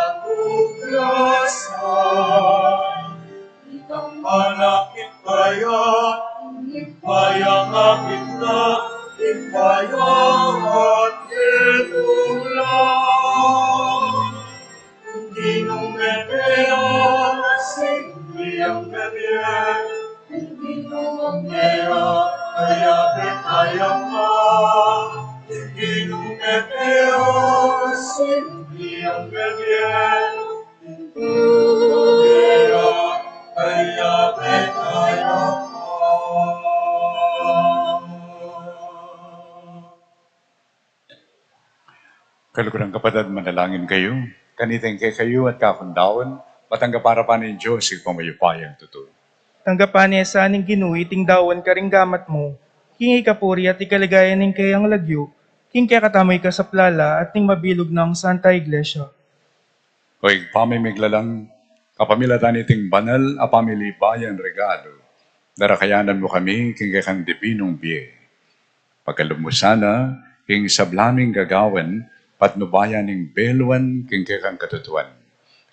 at kaluguran. Itang manakit kaya, ipaya ngakit na, ipaya at ketula. Ginung mete ya, simple yang mebie. Ginung mete ya, kaya betaya pa. Ginung mete ya, simple yang mebie. Ginung mete ya, kaya betaya pa. Kaluguran, kapatad, manalangin kayu. Kanita ing kekayu at kakung daun, matanggap arapan ning Dios, Ibpang mayupayang tutu. Tanggapan na sa ning Ginu iting daun karing gamat mu, king ikapuri at ikaligayan ning kayang lagyu, king kekatamu ikasaplala at ning mabilug nang Santa Iglesia. O Ibpa mi miglalang, kapamilatan niting banal a pamilibayang regalu, darakayanan mu kami king kekang dibinung bie. Pakalub mu sana king sabla ming gagawan, patnubayan ning beluan king kekang katutuan.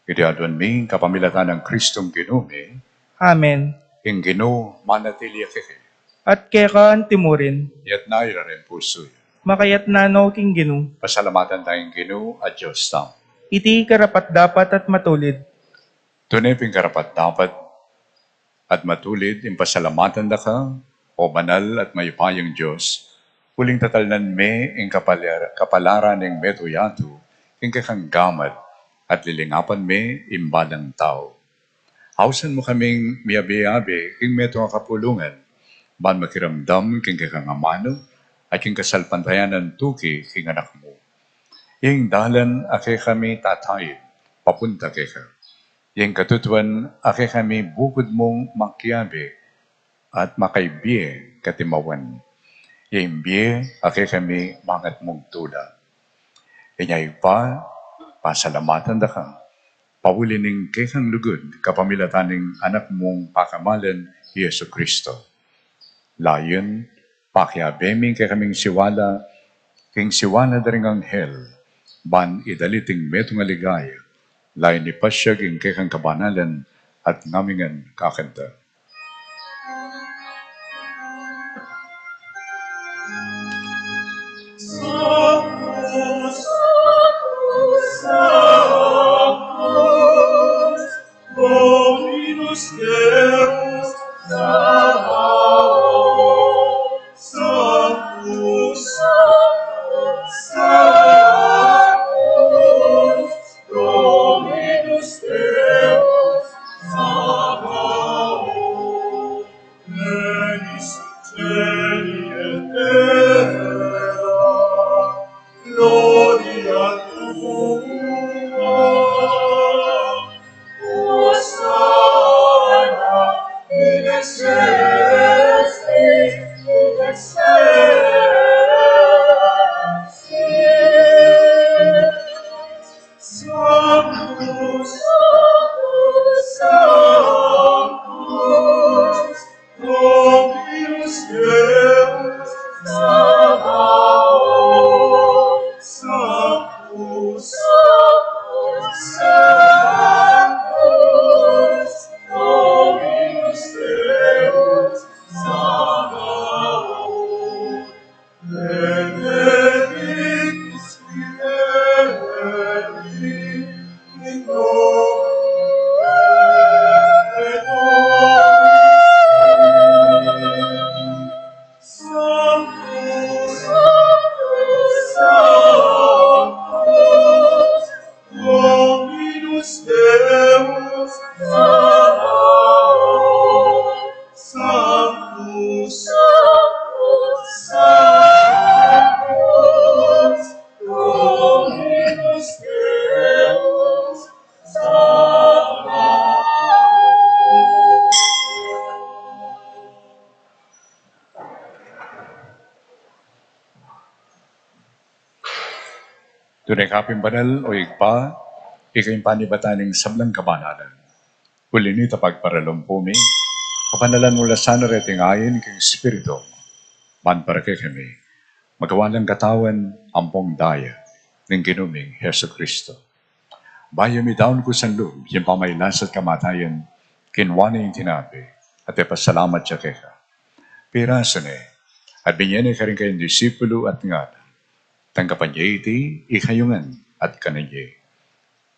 Iti aduan mi kapamilatan nang Kristong Ginu mi. Amen. Ing Ginu manatili ya kekayu. At keka antimurin. Iyatas yu ring pusu yu. Makayatas no king Ginu. Pasalamatan taya ing Ginu a Dios tamu. Iti karapat-dapat at matulid. Tune pin karapat-dapat at matulid ing pasalamatan da ka, O banal at mayupayang Dios, uling tatalnan me ing kapalar-, kapalaran ning metung yatu king kekang gamat at lilingapan me ing balang tau. Ausan mu kaming miyabe-yabe king metung a kapulungan, ban makiramdam king kekang amanu at king kasalpantayanan tuki king Anak mu. Ing dalan a kekami tataid papunta keka. Ing katutuan a kekami bukud mung makiabe at makaibie katimawan. Ing bie a kekami mangat mung tula. Inya Ibpa, pasalamatan da ka. Pauli ning kekang lugud kapamilatan ning Anak mung pakamalan, i Jesu Cristo. Layun, pakiabe mi ing kekaming siwala king siwala da ring anghel, ban idalit ing metung a ligaya, layun ipasiag ing kekang kabanalan at ngamingan kakanta. Dominus Deus Sabaoth, Sanctus, Sanctus, Dominus Deus Sabaoth, plena ea terra gloria tua. Hosanna in excelsis, in excelsis. Sanctus, Sanctus, Sanctus, Dominus Deus Sabaoth, Sanctus, Sanctus, Dominus Deus Sabaoth, Benedictus qui erat in nobis Domini. Sanctus, Sanctus, Sanctus, Dominus Deus Sabaoth, Sanctus, Sanctus, Sanctus, Dominus Deus Sabaoth. Tune ka pin banal, O Ibpa, ika ing panibatan ning sablang kabanalan. Uli na nita pagparalumpu mi, kabanalan mu la sana reting ain king Espiritu, ban para kekami magawa lang katawan ampong daya ning Ginu ming Jesucristo. Bayu midaun kusang lub ing pamagkasakit at kamatayan, kinua ne ing tinape, at ipasalamat ya keka. Pirasu ne, at binie ne karing kayang disipulu at ngana: Tanggapan ye iti ikayu ngan at kanan ye.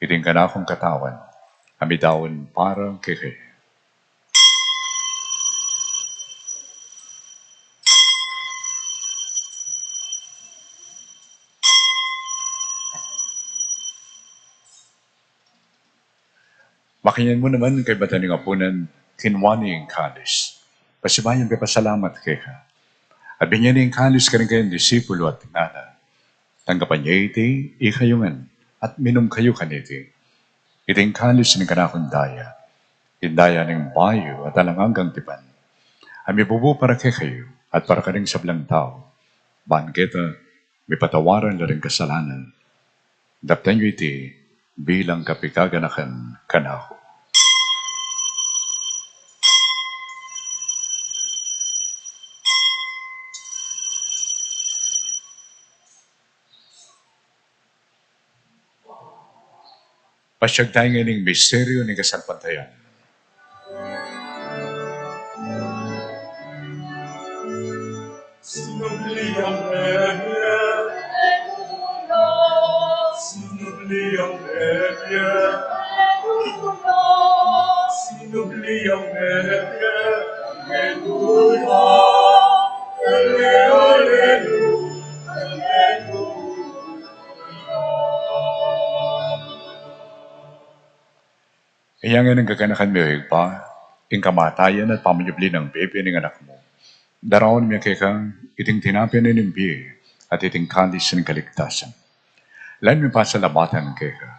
Iti ing kanakung katawan, a midaun para kekayu. Makanyan mu naman, kaybat da ning apunan, kinua ne ing kalis, pasibayu yang pepasalamat keka, at binie ne ing kalis karing kayang disipulu at ngana: Tanggapan ye iti ikayu ngan, at minum kayu kaniti. Iti ing kalis ning kanakung daya, ing daya ning bayu at alang anggang tipan, a mibubu para kekayu at para karing sablang tau, ban keta mipatawaran la ring kasalanan. Daptan yu iti bilang kapaganakan kanaku. Pasiag tamu ngeni king misteryu ning kasalpantayanan. Sinubli yang mebie. Sinubli yang mebie. Sinubli yang mebie. Aleluya. Aleluya. Aleluya. Inya ngeni ing kaganakan mi, O Ibpa, ing kamatayan at pamanyubli nang bie ning Anak mu. Daraun mi keka iting tinape ning bie at iting kalis ning kaligtasan. Lalu mi pasalamatan keka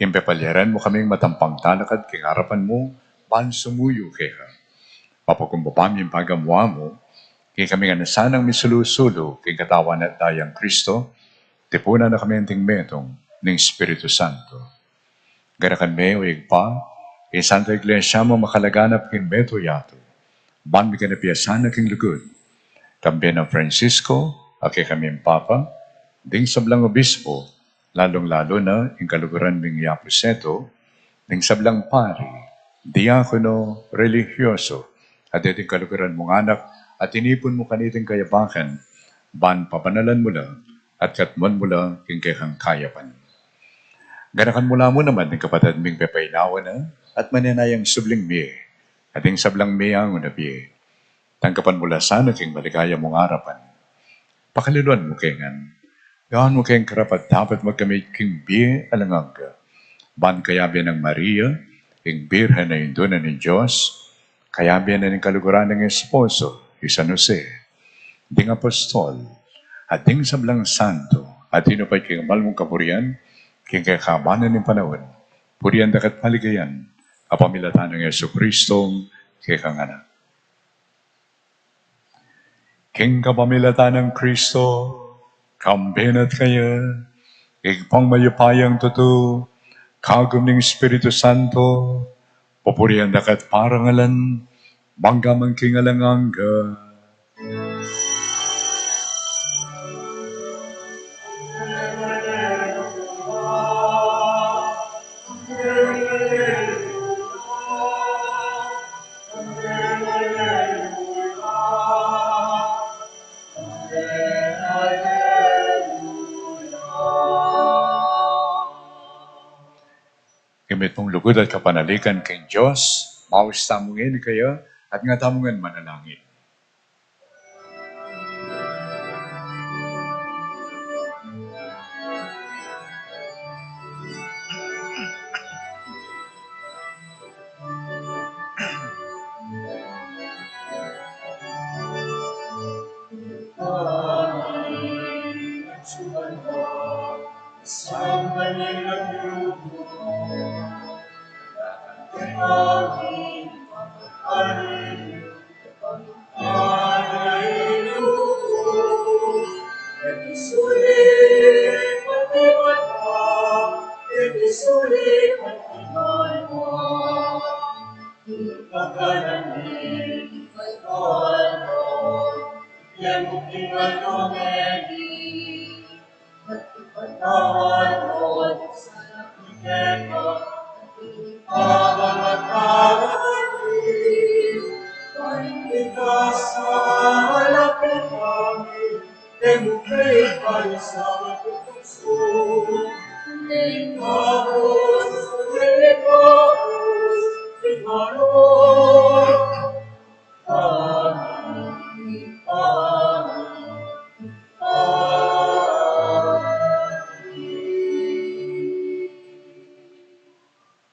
ing pepalyaran mu kaming matampang talakad king arapan mu ban sumuyu keka. Mapakumbaba mi ing pagamuan mu, king kami ngan sanang misulu-sulu king katawan at dayang Kristo, tipunan na kami anting metung ning Espiritu Santo. Ganakan me, O Ibpa, ing Santa Iglesia mu makalaganap king metung yatu, ban miganapi sana king lugud, kambe nang Francisco a kekaming Papa, ding sablang obispo, lalung-lalu na ing kaluguran ming Apu Seto, ding sablang pari, diakono, religyoso, at deting kaluguran mung anak a tinipun mu kaniting kayabakan, ban pabanalan mu la at katmuan mu la king kekang kayapan. Ganakan mu la mu naman ding kapatad ming pepainawa na at manenayang subling mie, at ding sablang meangu na bie. Tanggapan mu la sana king maligaya mung arapan. Pakaluluan mu ke ngan. Gawan mu keng karapat-dapat magkamit king bie alang angga. Ban kayabe nang Maria, ing Birhen a Indu na ning Dios, kayabe na ning kaluguran nang esposo, i San Jose, ding apostol, at ding sablang santo, a tinupad king mal mung kapurian, king kekaban ning panaun, purian da ka at paligayan, kapamilatan nang Jesucristo, kekang Anak. King kapamilatan nang Kristo, kambe na at kaya, Ibpang mayupayang tutu, kagum ning Espiritu Santo, pupurian da ka at parangalan, mangga man king alang angga. Ing mitmung lugud at kapanaligan king Dios, maus tamu ngeni kaya, at nga tamu ngan manalangin.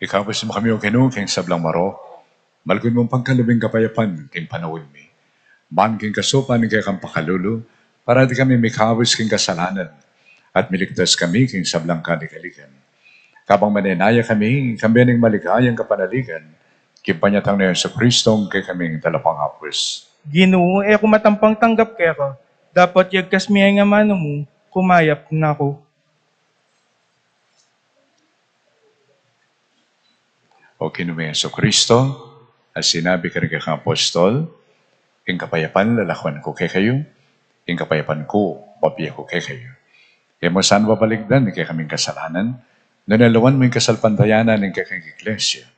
Ikabus mu kami, O Ginu, king sablang marok, malugud mung pagkalub ing kapayapan king panaun mi. Ban king kasupan ning kekang pakalulu, parati kami mikabus king kasalanan, at miligtas kami king sablang kaligaligan. Kabang manenaya kami, kambe ning maligayang kapanaligan, king panyatang nang Jesucristo, kekaming talapangabus. Ginu, e ku matampang tanggap keka, dapot yagkas mu ing amanu mu, kumayap na ku. O Ginu ming Jesucristo, a sinabi karing kekang apostol, ing kapayapan lalakuan ku kekayu, ing kapayapan ku bibie ku kekayu. E mu sana babalikdan ing kekaming kasalanan, Nanu lawan mu ing kasalpantayanan ning kekang Iglesia,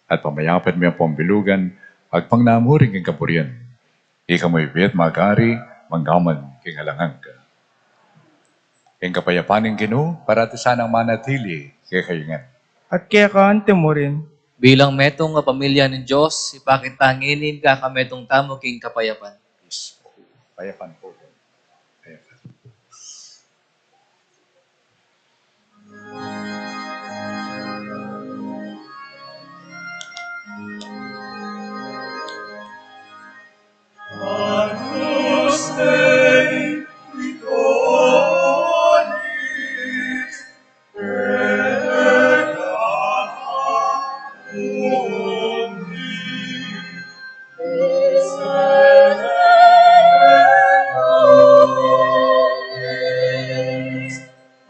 at pamayapan mu ing pambilugan, agpang na mu rin king kaburian. Ika mu ibie at mag-ari, manggaman king alang angga. Ing kapayapan ning Ginu, parati sanang manatili kekayu ngan. At keka mu rin. Bilang metung a pamilya ning Dios, ipakit ta ngeni ing kakametung tamu king kapayapan. Yes. Payapan pu. Payapan. Agnus Dei, qui tollis peccata mundi, miserere nobis.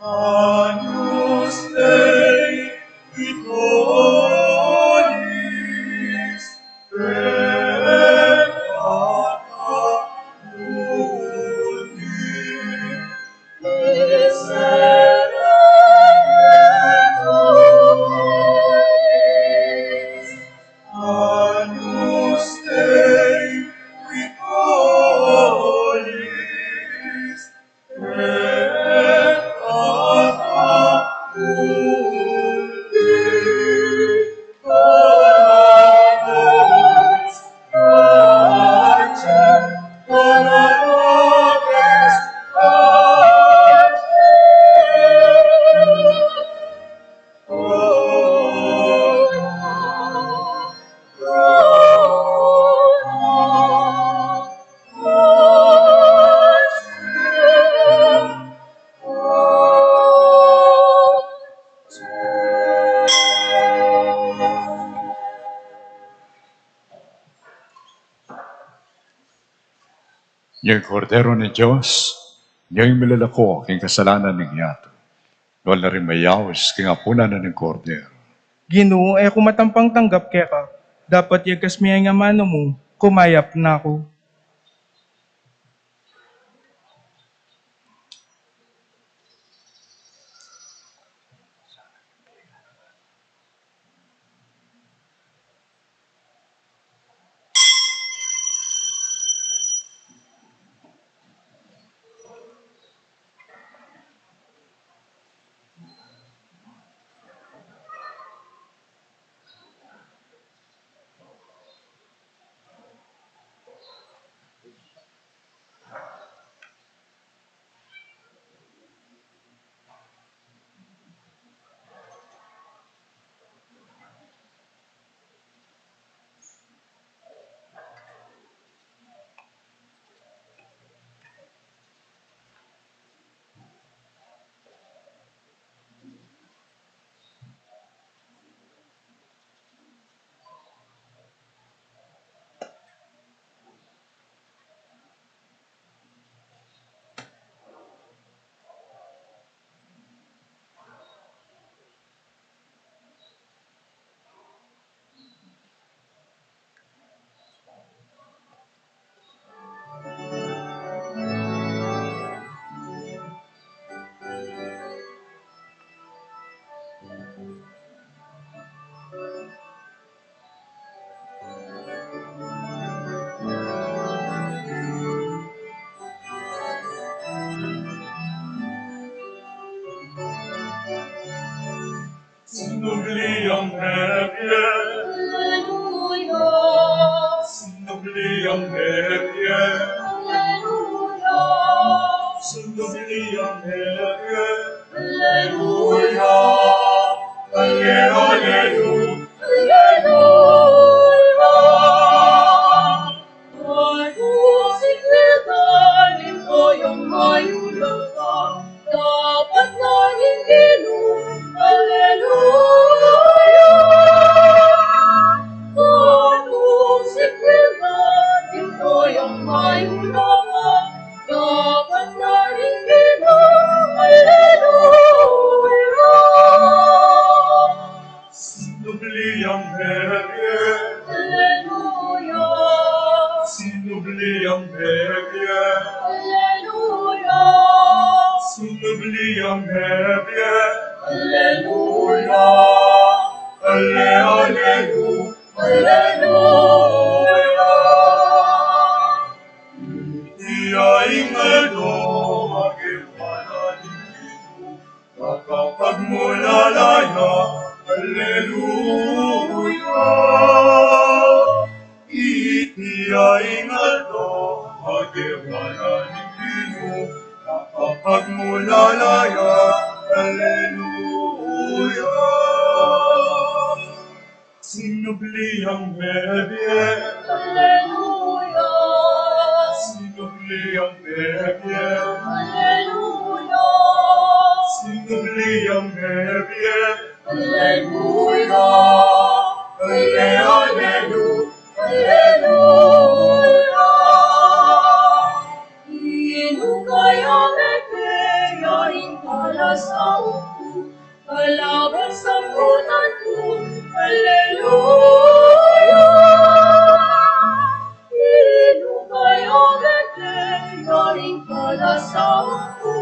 Agnus Dei, qui tollis peccata mundi, miserere nobis. Agnus Dei, qui tollis Ing Kordero ning Dios, ing milalako king kasalanan ning yatu. Nuan la ring mayaus king apunan na ning Kordero. Ginu, e ku matampang tanggap keka, dapot yagkas me ing amanu mu, kumayap na ku. Sinubli yang mebie. Alleluia. Sinubli yang mebie. Alleluia. Sinubli yang mebie. Alleluia. Alle-, alleluia. Alleluia. Agnus Dei, qui tollis peccata mundi, miserere nobis. Dapat na ning Ginu. Alleluia. Agnus Dei, qui tollis peccata mundi, dapat na ning Ginu. Alleluia. Sinubli yang mebie. Alleluia. Sinubli yang mebie. Alleluia. Sinubli yang mebie. Aleluya, ale, aleluya, aleluya. Iti ya ing aldo a kekwa na ning Ginu, makapagmulala ya. Aleluya. Iti ya ing aldo a kekwa na ning Ginu, makapagmulala ya. Aleluya. Sinubli yang mebie. Aleluya. Sinubli yang mebie. Aleluya. Sinubli yang mebie. Aleluya. Ale, alelu, aleluya. Inu kaya mebie ya ing kalasaup ku, kalaban sambutan ku, aleluya. Inu kaya mebie ya ing kalasaup ku,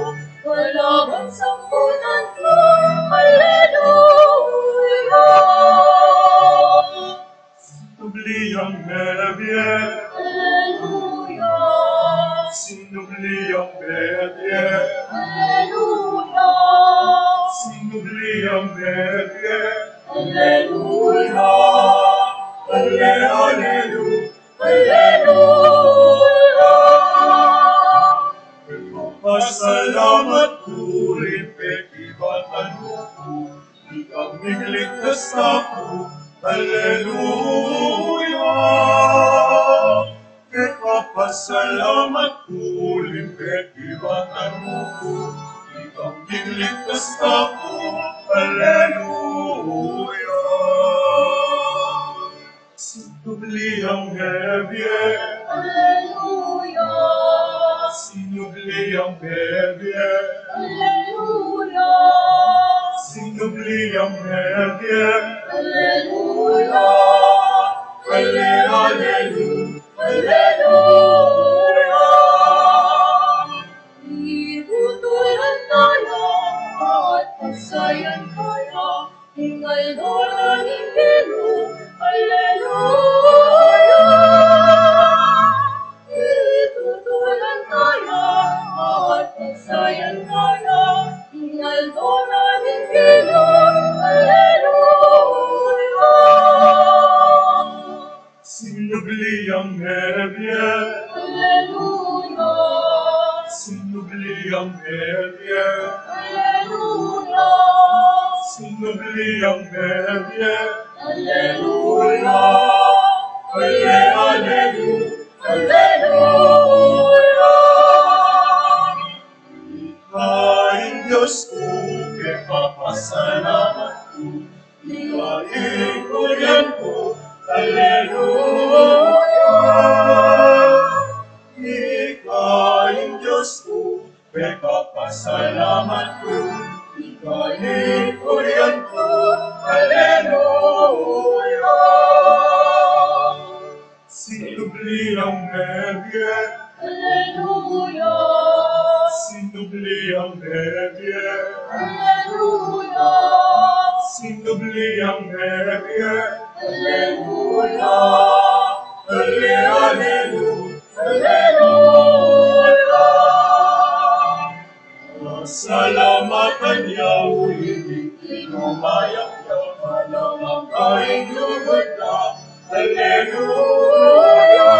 kalaban sambutan ku, aleluya. Sinubli yang mebie. Aleluya. Sinubli yang mebie. Aleluya. Sinubli yang mebie. Aleluya. Ale, alelu, aleluya. Pasalamat ku ring pekibatan mu ku, ikang migligtas na ku, aleluya. Kekapasalamat ku ring pekibatan mu ku, ikang migligtas na ku, aleluya. Sinubli yang mebie. Aleluya. Sinubli yang mebie. Aleluya. Sinubli yang mebie. Aleluya. Ale, alelu, aleluya. Itutulan na ya at pasayan na ya ing aldo na ning Ginu, aleluya. Itutulan na ya at pasayan na ya ing aldo na ning Ginu, aleluya. Sinubli yang mebie. Aleluya. Sinubli yang mebie. Aleluya. Sinubli yang mebie. Aleluya. Ale, alelu, aleluya. Ika ing Dios ku, kekapasalamat ku, ika ing kurian ku, aleluya. Ika ing Dios ku, kekapasalamat ku, ika ing kurian ku, aleluya. Sinubli yang mebie. Aleluya. Sinubli yang mebie. Aleluya. Sinubli yang mebie. Aleluya. Ale, alelu, aleluya. Pasalamatan ya uli ning Ginu, mayap ya, alang angga ing lugud na. Aleluya.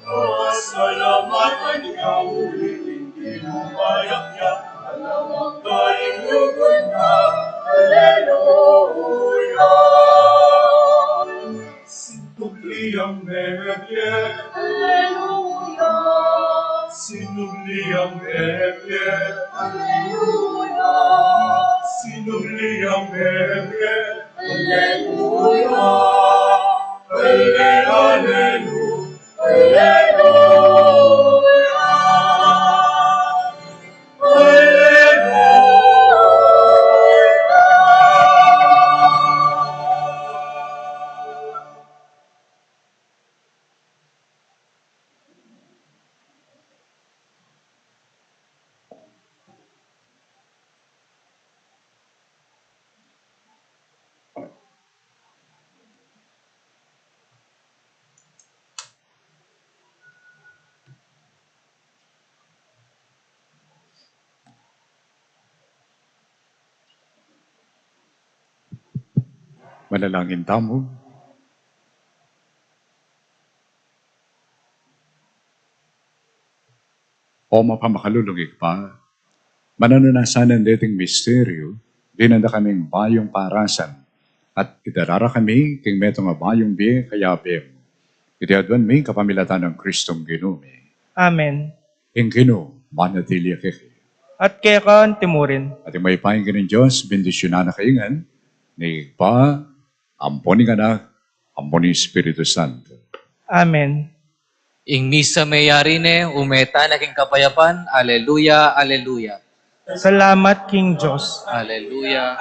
Pasalamatan ya uli ning Ginu, mayap ya, alang angga ing lugud na. Aleluya. Sinubli yang mebie. Aleluya. Sinubli yang mebie. Aleluya. Sinubli yang mebie. Aleluya. Ale, alelu, aleluya. Aleluya. Manalangin tamu. O mapamakalulung Ibpa, mananu na sana deting misteryu, dinan da kaming bayung parasan, at idala ra kami king metung a bayung bie kayabe mu. Iti aduan mi kapamilatan nang Kristong Ginu mi. Amen. Ing Ginu manatili ya kekayu. At keka antimurin. At ing mayupayang Ginung Dios, bendisyunan na kayu ngan ning Ibpa, ampo ning Anak, ampo ning Espiritu Santo. Amen. Ing misa meyari ne, ume tana king kapayapan. Aleluya, aleluya. Salamat king Dios. Aleluya.